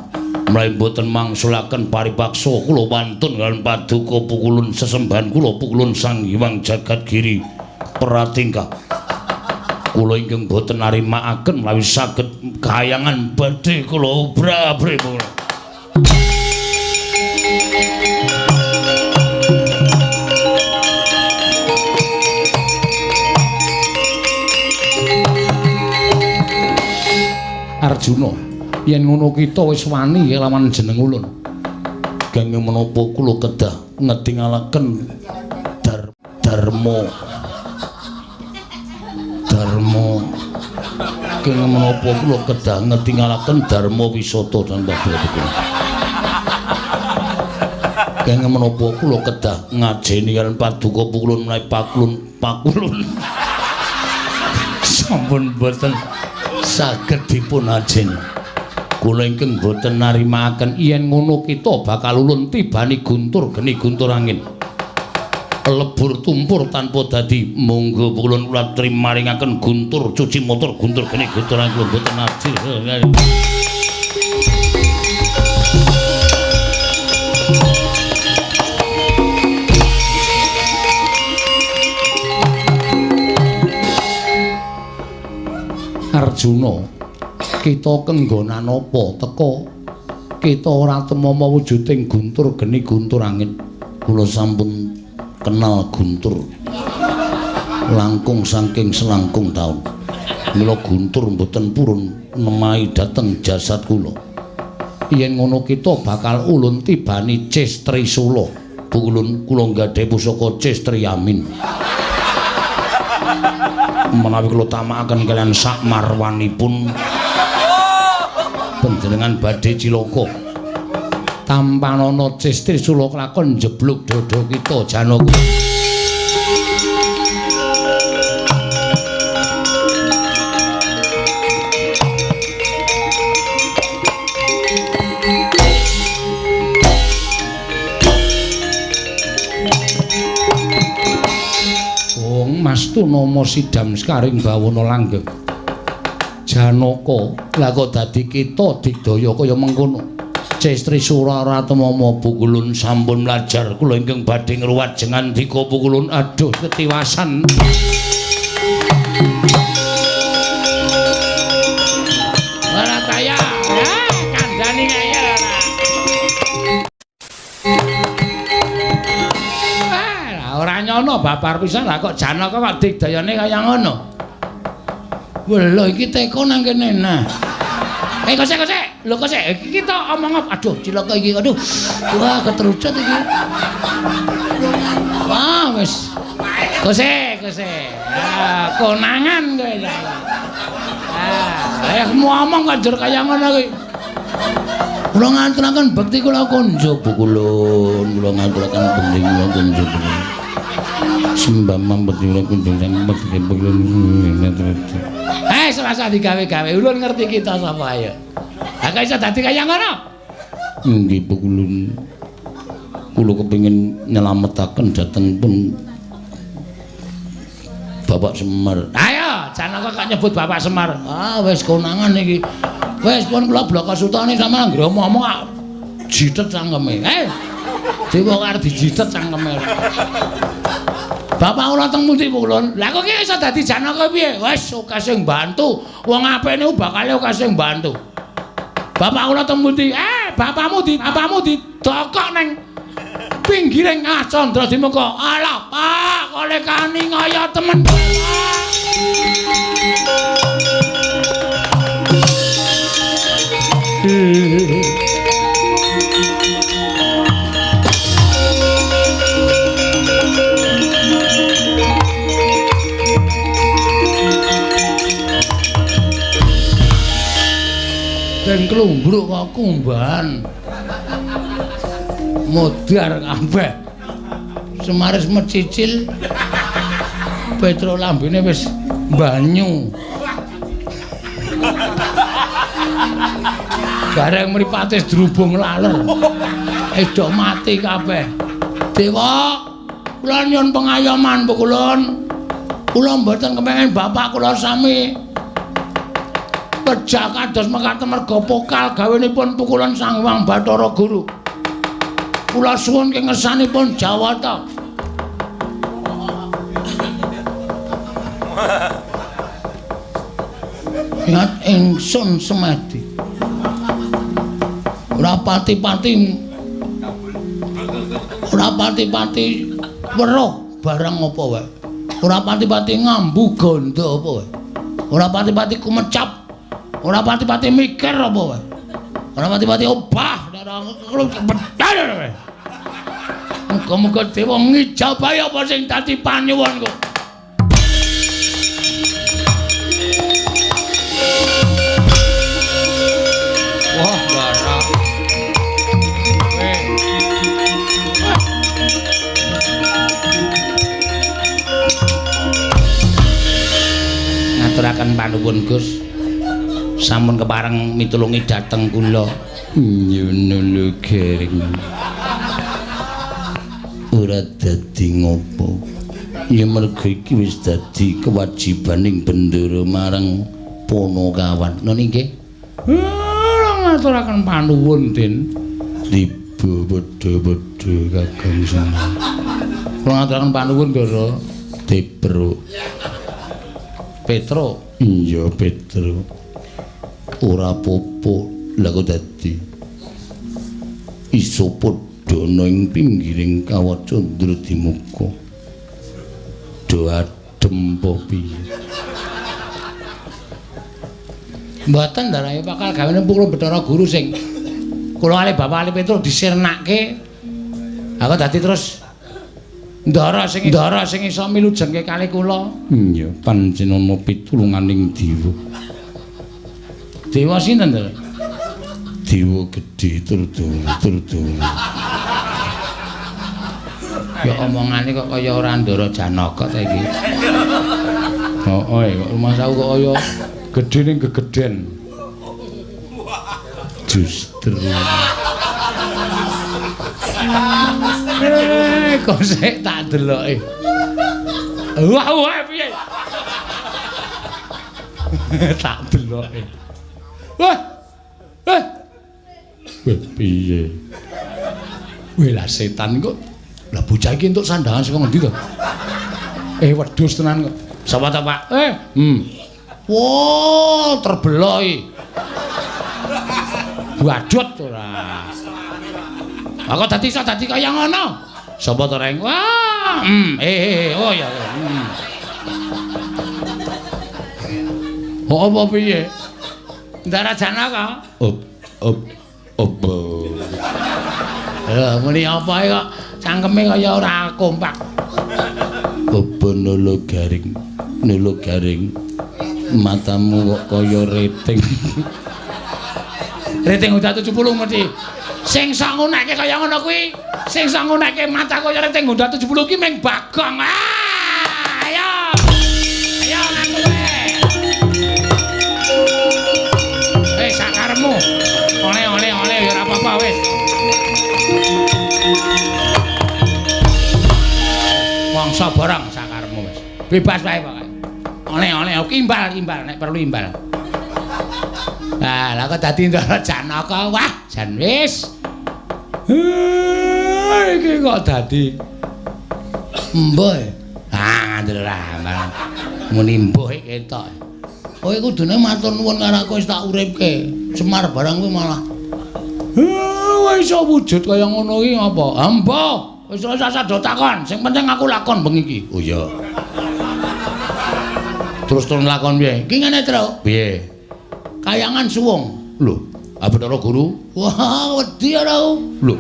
Speaker 1: Menawi mboten mangsulaken paripaksa kula wantun kaliyan paduka pukulun sesembahan kula pukulun Sang Hyang Jagat Giri Pratingkah. Kula ingkang boten narimakaken menawi saged kayangan badhe kula obrabri. Arjuna, yen ngono kita wis wani lawan jeneng ulun. Kenging menapa kula kedah ngetingalaken dharma. Dharma. Kenging menapa kula kedah ngetingalaken dharma wisata tanpa kula. Kenging menapa kula kedah ngajeni kaliyan paduka pukulun menawi pakulun. Sampun boten saged dipun ajeni. Kula ingkang boten narimakaken yen ngono kita bakal ulun tibani guntur geni guntur angin. Lebur tumpur tanpa dadi. Monggo kula kula trimaringaken guntur cuci motor guntur geni guntur angin kula boten aji. Arjuna, kita kenggonan apa teka kita ora temama wujuding guntur geni guntur angin. Kula sampun kenal guntur langkung saking selangkung taun. Mila guntur mboten purun nemahi dhateng jasad kula. Yen ngono kita bakal ulun tibani Ces Trisula. Ulun kula nggadhahi pusaka Ces Triyamin. Menawi kula tamakaken kaliyan sak marwanipun panjenengan badhe cilaka. Tampanana Ces Trisula kelakon njeblug dada kita Janaka. Mastu nama sidam sekaring bawana langgeng. Janaka, lah kok dadi kita digdaya kaya mengkono. Ces Trisula ora temama pukulun sampun mlajar kula ingkang badhe ngruwat jengandika pukulun aduh ketiwasan. Ora kaya, kandhani ngeyel ora. Ora nyono babar pisan lah kok Janaka kok digdayane kaya ngono. Lho iki teko nang kene nah. Kosek kosek. Lho kosek iki kita omong apa? Aduh cilaka iki. Aduh. Wah ketrucut iki. Wah wis. Kosek kosek. Ah konangan kowe saiki. Ah, ngomong kok njur kaya ngono kuwi. Kula ngaturaken bekti kula kunjuk pukulun, kula ngaturaken bekti kula kunjuk. Sembah bekti kula kunjuk bekti pukulun. Serasa digawe-gawe. Ulun ngerti kita sapa ayo. Ha kok iso dadi kaya ngono? Nggih pukulun. Kula kepengin nyelametaken dhateng pun Bapak Semar. Ayo, Janaka kok nyebut Bapak Semar. Ah wis konangan iki. Wis pun kula bloko sutane sampeyan anggere omong jitet cangkeme. Dewa arep dijitet cangkeme. Bapak kula teng pundi pukulun? Lah kok iki iso dadi Janaka piye? Wis akeh sing bantu. Wong apik niku bakale akeh sing bantu. Bapak kula teng pundi? Bapakmu didokok nang pinggiring Candra Dimuka. Alah, Pak, kole kani ngaya temen. Den klumbruk kok kumbahan. Modar kabeh. Semaris mecicil. Petro lambene wis banyu. Bareng mripate drubung laler. Do mati kabeh. Dewa, kula nyuwun pengayoman pukulun. Kula mboten kepengin bapak kula sami pejah kados mekaten merga pokal gawenipun pukulan Sang Hyang Bathara Guru. Kula suwun ing ngersanipun Jawata. Ingat ingsun semedi. Ora pati-pati ora pati-pati weruh barang apa wae. Ora pati-pati ngambu gandha apa wae. Ora pati-pati kumecap. Ora pati-pati mikir apa wae. Ora pati-pati obah. Muga-muga dewa ngijabahi apa sing dadi panyuwunku. Wah, barak. Ngaturaken panuwun Gus. Sampun kepareng mitulungi dhateng kula. Nyuwun gering. Ora dadi ngopo. Ya merga iki wis dadi kewajibaning bendara marang Ponokawan. Nun inggih. Ngaturaken panuwun, Den. Tiba padha-padha Kakang Semar. Kula ngaturaken panuwun, Ndara. Debro. Petro. Iya, Petro. Ora apa-apa, lha kok dadi iso padha ana ing pinggiring kawah Candra Dimuka. Do adem apa piye? Mboten Ndara, bakal gawene kula Bathara Guru sing kula kalih Bapak Ali Petro disirnake. Aku dadi terus Ndara sing iso milujengke kalih kula. Iya, pancen ana pitulunganing dewa. Dewa sinten, Ndara? Dewa gedhe tur. Ya omongane kok kaya ora Ndara Janaka ta iki. Heeh, kok rumangsaku kok kaya gedhe ning gegeden. Justru. Kok sik tak deloke. Wah, wah piye? Tak deloke. Wah. Eh. Wah, piye? Wah, lah setan kok. Lah bocah iki entuk sandangan saka ngendi to? Wedhus tenan kok. Sapa ta, Pak? Wah, terbeloi. Badut ora. Aku dadi iso dadi kaya ngono. Sapa to, Reng? Wah, oh ya. Oh, apa piye? Ndara Janaka. Op op op. Lha muni apa kok cangkeme kaya ora kompak. Apa nolo garing? Nolo garing. Matamu kok kaya rating. Rating udah 70 mesti. Sing sok ngunekke kaya ngono kuwi, sing sok ngunekke mata kaya rating udah 70 ki mung Bagong. Ah, ayo. Ayo ngaku wae. Sakaremu. Oleh-oleh oleh ya ora apa-apa wis. Mangsa barang sakaremu wis. Bebas wae pokoke. Oleh-oleh imbal-imbal nek perlu imbal. Nah, lah kok dadi Ndara Janaka. Wah, jan wis. Iki kok dadi embuh. Ah, ngandel ra. Muni embuh iki ketok. Kowe kudune matur nuwun karo aku wis tak uripke. Semar barang kuwi malah. Wis iso wujud kaya ngono iki ngapa? Embuh, wis ora usah do takon. Sing penting aku lakon bengi iki. Oh iya. Terus turun lakon piye? Iki ngene, Tru. Piye? Kayangan suwung. Lho, Bathara Guru. Wah, wedi ora aku. Lho.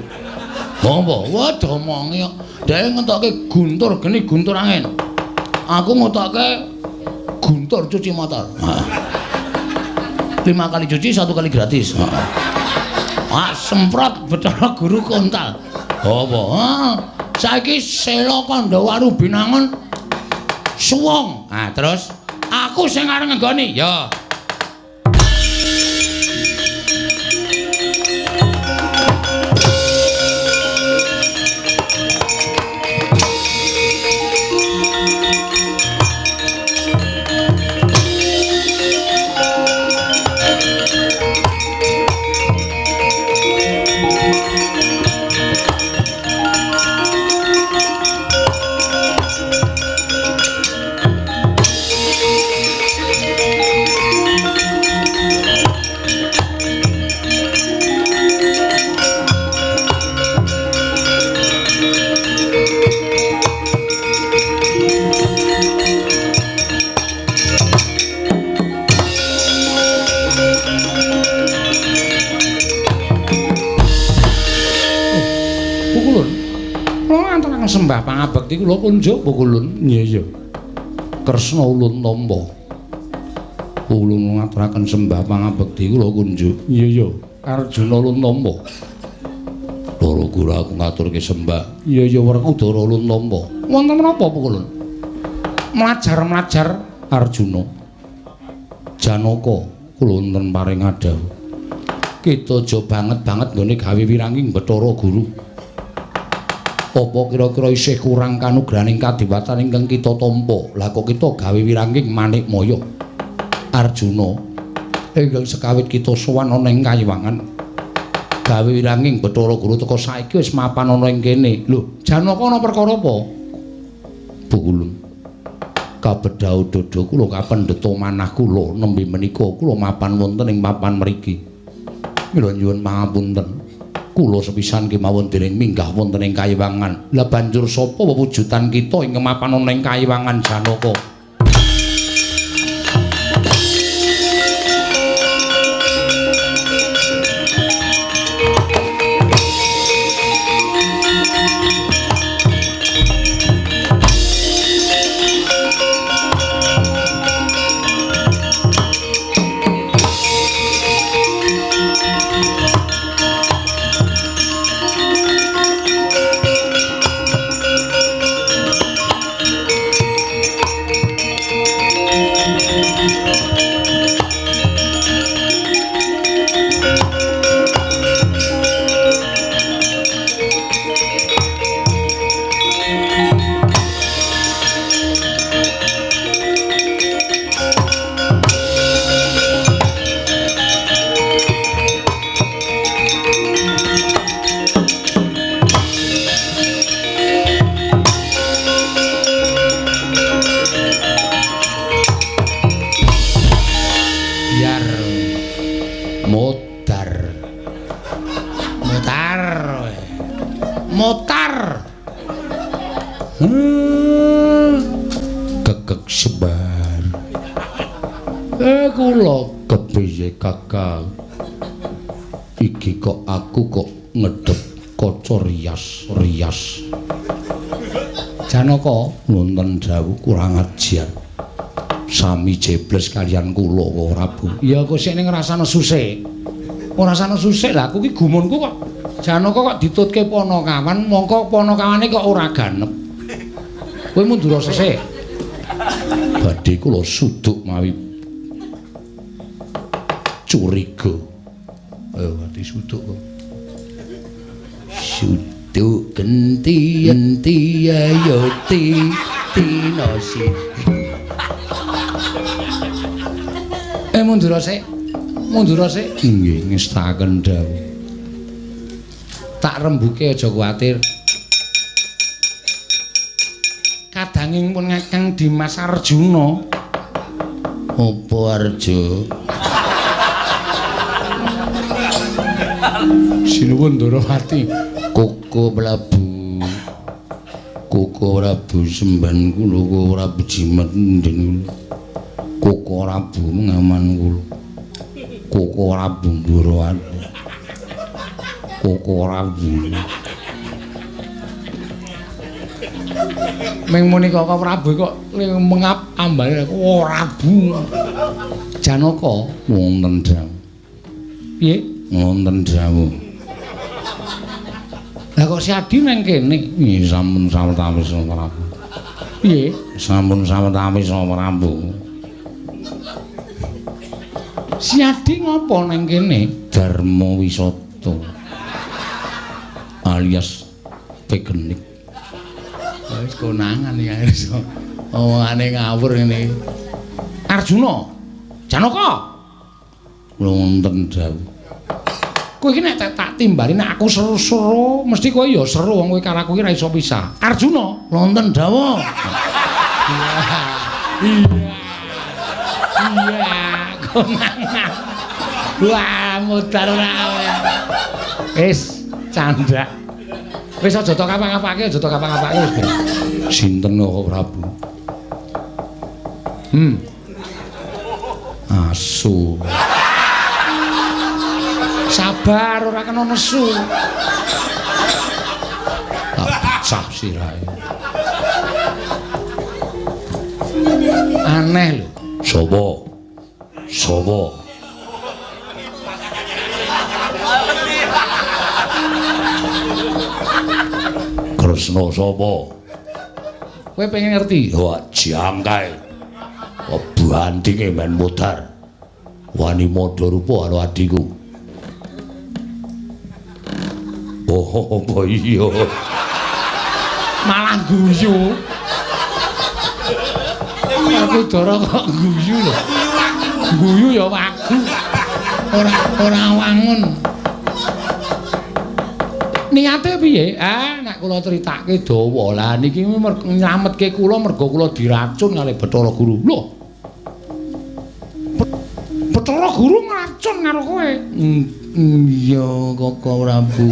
Speaker 1: Apa? Wah, domongi kok. Dhek ngentokke guntur geni guntur angin. Aku ngetokke guntur cuci motor. 5 kali cuci, 1 kali gratis. Ah, semprot Bathara Guru kontal. Apa? Saiki Sela Kandhawaru Binangun suwung. Ah, terus aku sing arep ngenggoni. Ya. ngaturaken sembah pangabekti kula kunjuk Pukulun. Iya iya. Kresna ulun tampa. Ulun ngaturaken sembah pangabekti kula kunjuk. Iya iya. Arjuna ulun tampa. Loro guru aku ngaturke sembah. Iya iya Werkudara ulun tampa. Wonten menapa Pukulun? Mlajar-mlajar Arjuna. Janaka kula wonten paring adhawuh. Kita aja banget-banget nggone gawe wiranging Bathara Guru. Apa kira-kira isih kurang kanugrahaning kadewatan ingkang kita tampa? Lah kok kita gawe wiranging Manikmaya? Arjuna, ingkang sekawit kita sowan ana ing Kayiwangan, gawe wiranging Bathara Guru teka saiki wis mapan ana ing kene. Lho, Janaka ana perkara apa? Pukulun. Kabedhau dada kula kapendheta manah kula nembe menika kula mapan wonten ing papan mriki. Mila nyuwun pangapunten. Kula sepisan kemawon dereng minggah wonten ing Kayiwangan. Lah banjur sapa wewujudan kita ingkang mapan ana ing Kayiwangan Janaka? Motar. Gegek sebar. Kula kepiye Kakang? Iki kok aku kok ngedep kaca rias-rias. Janaka wonten dawuh kurang ajar. Sami jebles kalian kula Prabu. Ya kok sik ning ngrasane susik. Ora rasane susik lah aku ki gumunku kok Janaka kok ditutke panakawan, mongko panakawane kok ora ganep. Kowe mundur sesih. Badhe kula suduk mawi curiga. Ayo badhe suduk kok. Suduk genti-genti ayo ti tinosi. Mundur sik. Mundur sik. Nggih, ngestaken dawuh. Tak rembuke aja kuwatir. Kadanging pun Kakang Dimas Arjuna. Apa Arjo? Sinuwun Ndorowati. Koko Prabu. Koko Prabu semban kula, Koko Prabu jimat nden kula. Koko Prabu ngaman kula. Koko Prabu Ndorowati. Koko Prabu. Ming muni Koko Prabu kok mengap ambane oh Prabu. Janaka wonten dawuh. Piye? Wonten dawuh. Lah kok si Adi nang kene? Nggih sampun sawetawis Prabu. Piye? Sampun sawetawis Prabu. Si Adi ngopo nang kene? Darma wisata. Alias pegenik. Wis konangan ya iso. Omongane ngawur ngene. Arjuna. Janaka. Kula wonten dawuh. Kowe iki nek tak timbali nek aku seru-seru mesti kowe ya seru wong kowe karo aku iki ra iso pisah. Arjuna, wonten dawuh. Iya. Iya, konangan. Wah, modar ora. Wis candhak. Wis aja tok kapak-kapake, aja tok kapak-kapake wis. Sinten kok Prabu? Asu. Sabar ora kena nesu. Tak Pecah sirahe. Aneh lho. Sapa? Sapa? Kresna sapa? Kowe pengen ngerti? Wah, jangkae. Bandinge men mudhar. Wani madha rupa karo adhiku. Oh, apa iya? Malah guyu. Aku Dara kok guyu lho. Guyu ya wagu. Ora wangun. Niate piye? Ah, nek kula critake dawa. Lah niki nylametke kula mergo kula diracun kalih Bathara Guru. Lho. Bathara Guru ngracun karo kowe. Iya, Koko Prabu.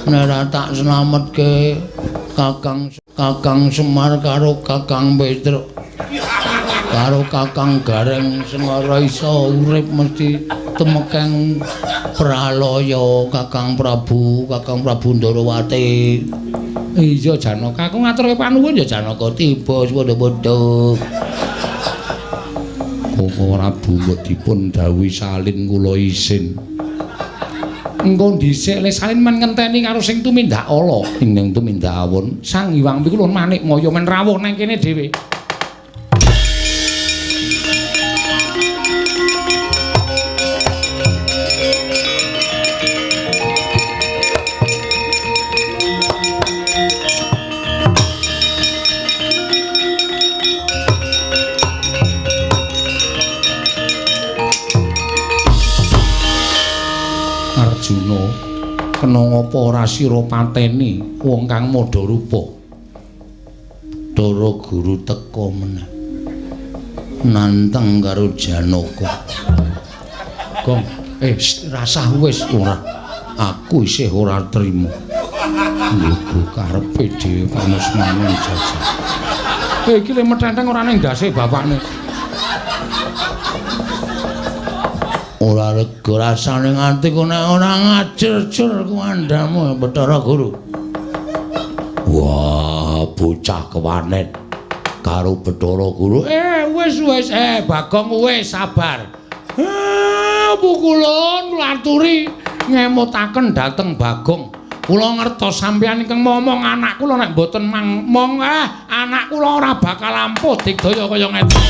Speaker 1: Nek ora tak slametke Kakang Semar karo Kakang Petruk karo Kakang Gareng Sengara iso urip mesti tumekeng pralaya Kakang Prabu, Kakang Prabu Ndarawati. Iya Janaka, aku ngaturke panuwun ya Janaka tiba padha-padha. Koko Prabu mbok dipun dawuhi salin kula isin. Engko dhisik le salin men ngenteni karo sing tumindak ala, ing tumindak awun. Sang Hyang Pikulun Manikmaya men rawuh nang kene dhewe. Arjuna, kena ngapa ora sira pateni wong kang madha rupa? Bathara Guru teka meneh. Nanteng karo Janaka. Gong, rasah wis ora. Aku isih ora trima. Niku karepe dhewe pamusmane jajah. Iki le metenteng ora ning ndase bapakne. Ora lega rasane nganti ku nek ora ngajer-jer ku andhamu Bathara Guru. Wah, bocah kewanen karo Bathara Guru. Wis wis, Bagong wis sabar. Pukulun kula aturi ngemutaken dhateng Bagong. Kula ngertos sampeyan ingkang momong anak kula nek mboten mong anak kula ora bakal ampuh digdaya kaya ngeten.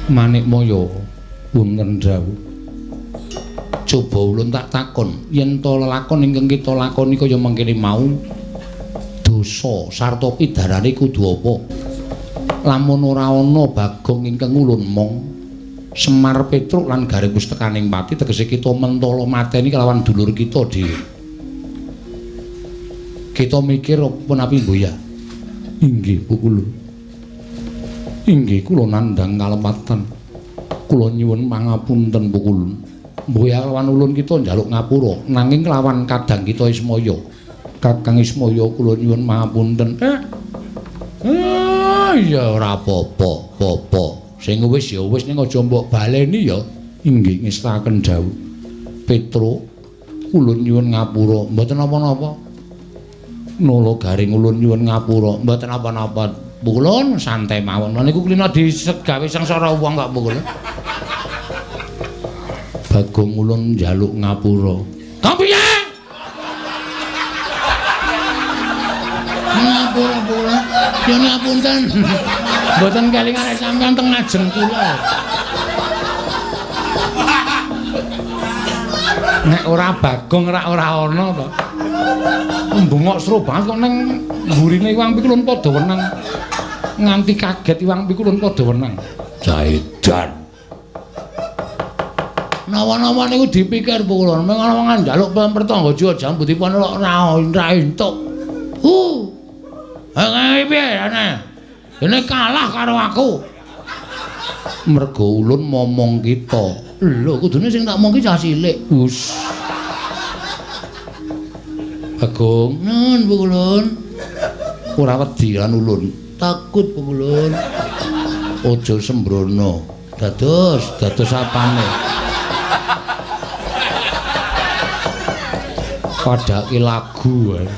Speaker 1: Manikmaya wonten dawuh. Coba ulun tak takon, yen to lelakon ingkang kita lakoni kaya mangkene mau dosa sarta pidarane kudu apa? Lamun ora ana Bagong ingkang ulun mong Semar Petruk lan Gareng wis tekaning pati tegese kita mentala mateni kelawan dulur kita dhewe. Kita mikir apa napi mboya? Inggih pukulun. Inggih kula nandhang kalepatan. Kula nyuwun pangapunten pukulun. Mboya lawan ulun kita njaluk ngapura nanging lawan kadang kita Ismaya. Kakang Ismaya kula nyuwun pangapunten. Ya ora apa-apa, apa. Sing wis ya wis ning aja mbok baleni ya. Inggih ngestakaken dawuh. Petruk ulun nyuwun ngapura, mboten napa-napa. Nala Garing ulun nyuwun ngapura, mboten napa-napa. Pukulun santai mawon. Lha niku klina disegawe sengsara wong kok pukulun. Bagong ulun njaluk ngapura. Kok piye? Ngapura pukulun. Ya ngapunten. Mboten kelingan sampeyan teng ngajeng kula. Nek ora Bagong ora ora ana to. Mbengok seru banget kok ning mburine Iwang Pikulun padha wenang. Nganti kaget Iwang Pikulun padha wenang. Jaedan. Nawa-nawa niku dipikir pukulun, meng ana njaluk pertangga jiwa jambu dipun ora entuk. Piye ane? Dene kalah karo aku. Mergo ulun momong kita. Lho, kudune sing tak omong ki cah cilik. Wus. Bagong, nun Bu Ulun. Ora wedi lan ulun. Takut Bu Ulun. Aja sembrono. Dados, dados apane? Padhake lagu wae.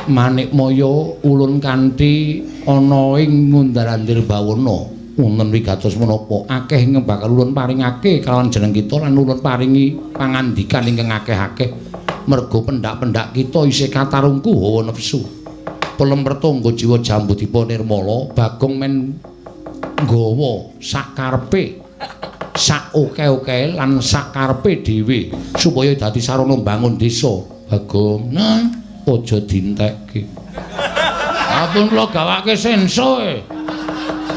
Speaker 1: Manikmaya ulun kanthi ana ing ngundar-andir bawana wonten wigatos menapa akeh ingkang bakal ulun paringake kalawan jeneng kita lan ulun paringi pangandikan ingkang akeh-akeh merga pendak-pendak kita isih katarungku hawa nepsu pelem pertangga jiwa Jambudipa nirmala. Bagong men nggawa sakarepe sak oke-oke lan sakarepe dhewe supaya dadi sarana mbangun desa. Bagong, nah aja dintekke. Ampun kula gawake senso e.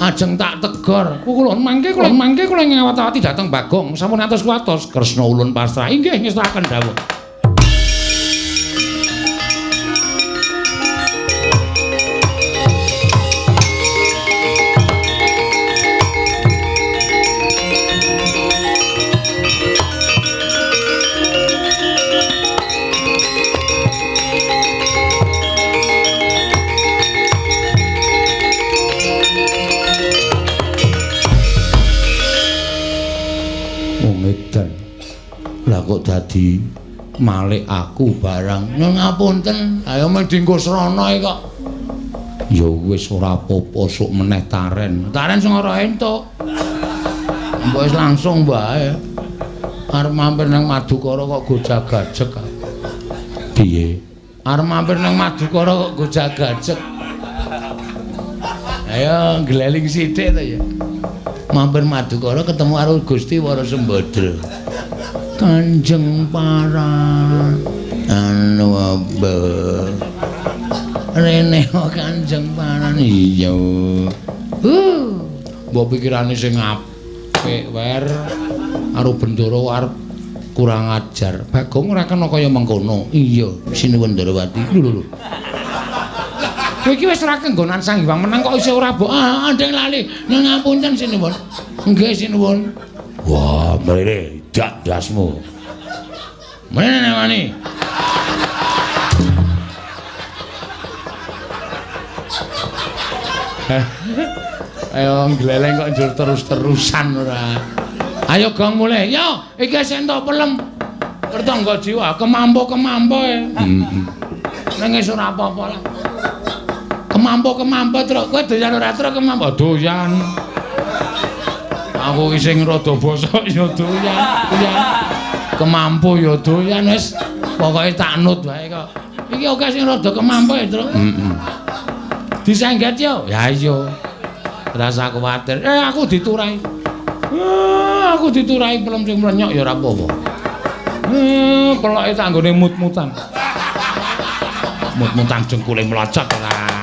Speaker 1: Ajeng tak tegor. Kula mangke kula ngawat-awati dhateng Bagong. Sampun atos kuwatos Kresna ulun pasrah. Inggih ngestakaken dawuh. Kok dadi malik aku barang. Nyuwun ngapunten, ayo men dinggo srana iki kok. Ya wis ora apa-apa, sok meneh taren. Taren sing ora entuk. Mbok wis langsung wae. Arep mampir nang Madukara kok gojag-gajeg. Piye? Arep mampir nang Madukara kok gojag-gajeg. Ayo ngleling sithik to ya. Mampir Madukara ketemu karo Gusti Wara Sembadra. Kanjeng Paran anu apa rene Kanjeng Paran iya mbok pikirane sing apik wer karo Bendara arep kurang ajar. Bagong ora kena kaya mengkono. Iya sinuwun Ndarawati. Lho lho kowe iki wis ora kenggonan Sang Hyang Menang kok isih ora mbok andeng lali. Ngapunten sinuwun. Nggih sinuwun. Wah, mrene dak dasmu. Mrene nemani. Ayo ngleleng kok njur terus-terusan ora. Ayo gong mulih. Yo, iki wis entuk pelem. Pertangga jiwa kemampo-kemampo e. Heeh. Ning wis ora apa-apa lah. Kemampo-kemampo truk. Kowe doyan ora truk kemampo? Doyan. Aku iki sing rada bosok ya doyan, doyan. Kemampu ya doyan wis. Pokoke tak nut wae kok. Iki akeh sing rada kemampu ya, Truk. Heeh. Disengget yo. Ya iya. Rasa kuwatir. Aku diturahi. Aku diturahi pelem sing mlenyok ya ora apa-apa. Peloke tanggone mut-mutan. Mut-mutan jengkule mlocot ora.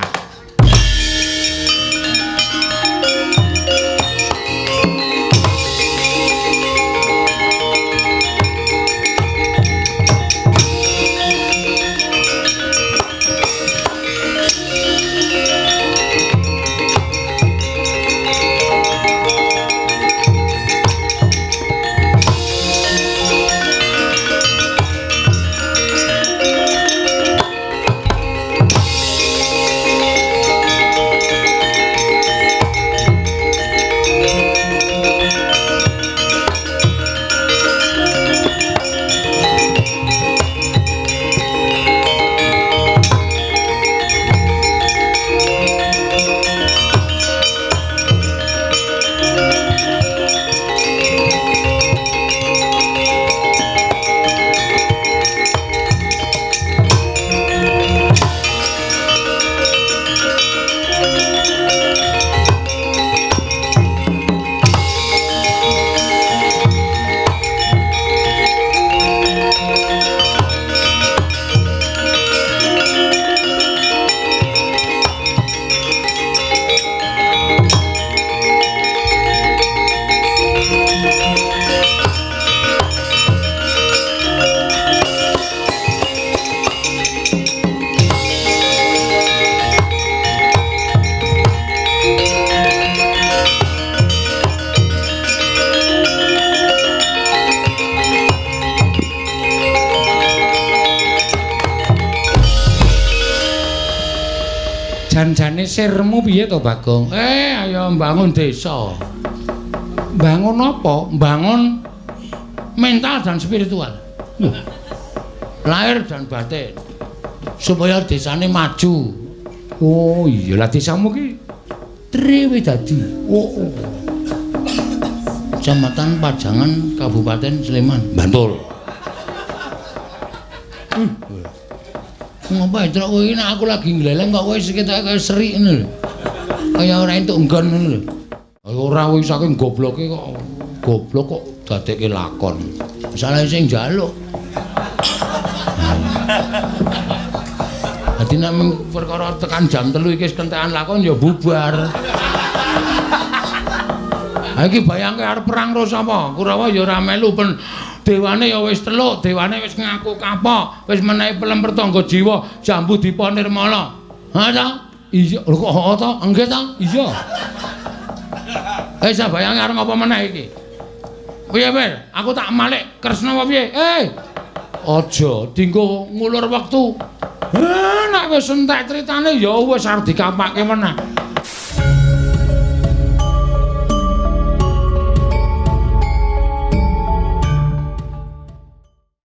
Speaker 1: Janjane sirmu piye to, Bagong? Ayo mbangun desa. Bangun apa? Bangun mental dan spiritual. Lahir dan batin. Supaya desane maju. Oh iya, lah desamu ki Triwidadi. Oh. Kecamatan Pajangan, Kabupaten Sleman, Bantul. Ngapa truk kowe iki nek aku lagi ngleleng kok kowe ketoke kaya seri ngono lho. Kaya ora entuk nggon ngono lho. Ora kowe saking gobloke kok goblok kok dadekke lakon. Salah sing njaluk. Dadi nek perkara tekan jam 3 iki wis kentekan lakon ya bubar. Ha iki bayangke arep perang karo sapa? Kurawa ya ora melu pen dewane ya wis teluk, dewane wis ngaku kapok, wis menehi pelem pertangga jiwa, jambu dipa nirmala. Ha ta? Iya, lho kok heeh ta? Nggih ta? Iya. Sabayangke arep ngapa meneh iki? Piye, Pir? Aku tak malik Kresna apa piye? Aja dinggo ngulur wektu. Nek wis entek critane ya wis arep dikapake meneh.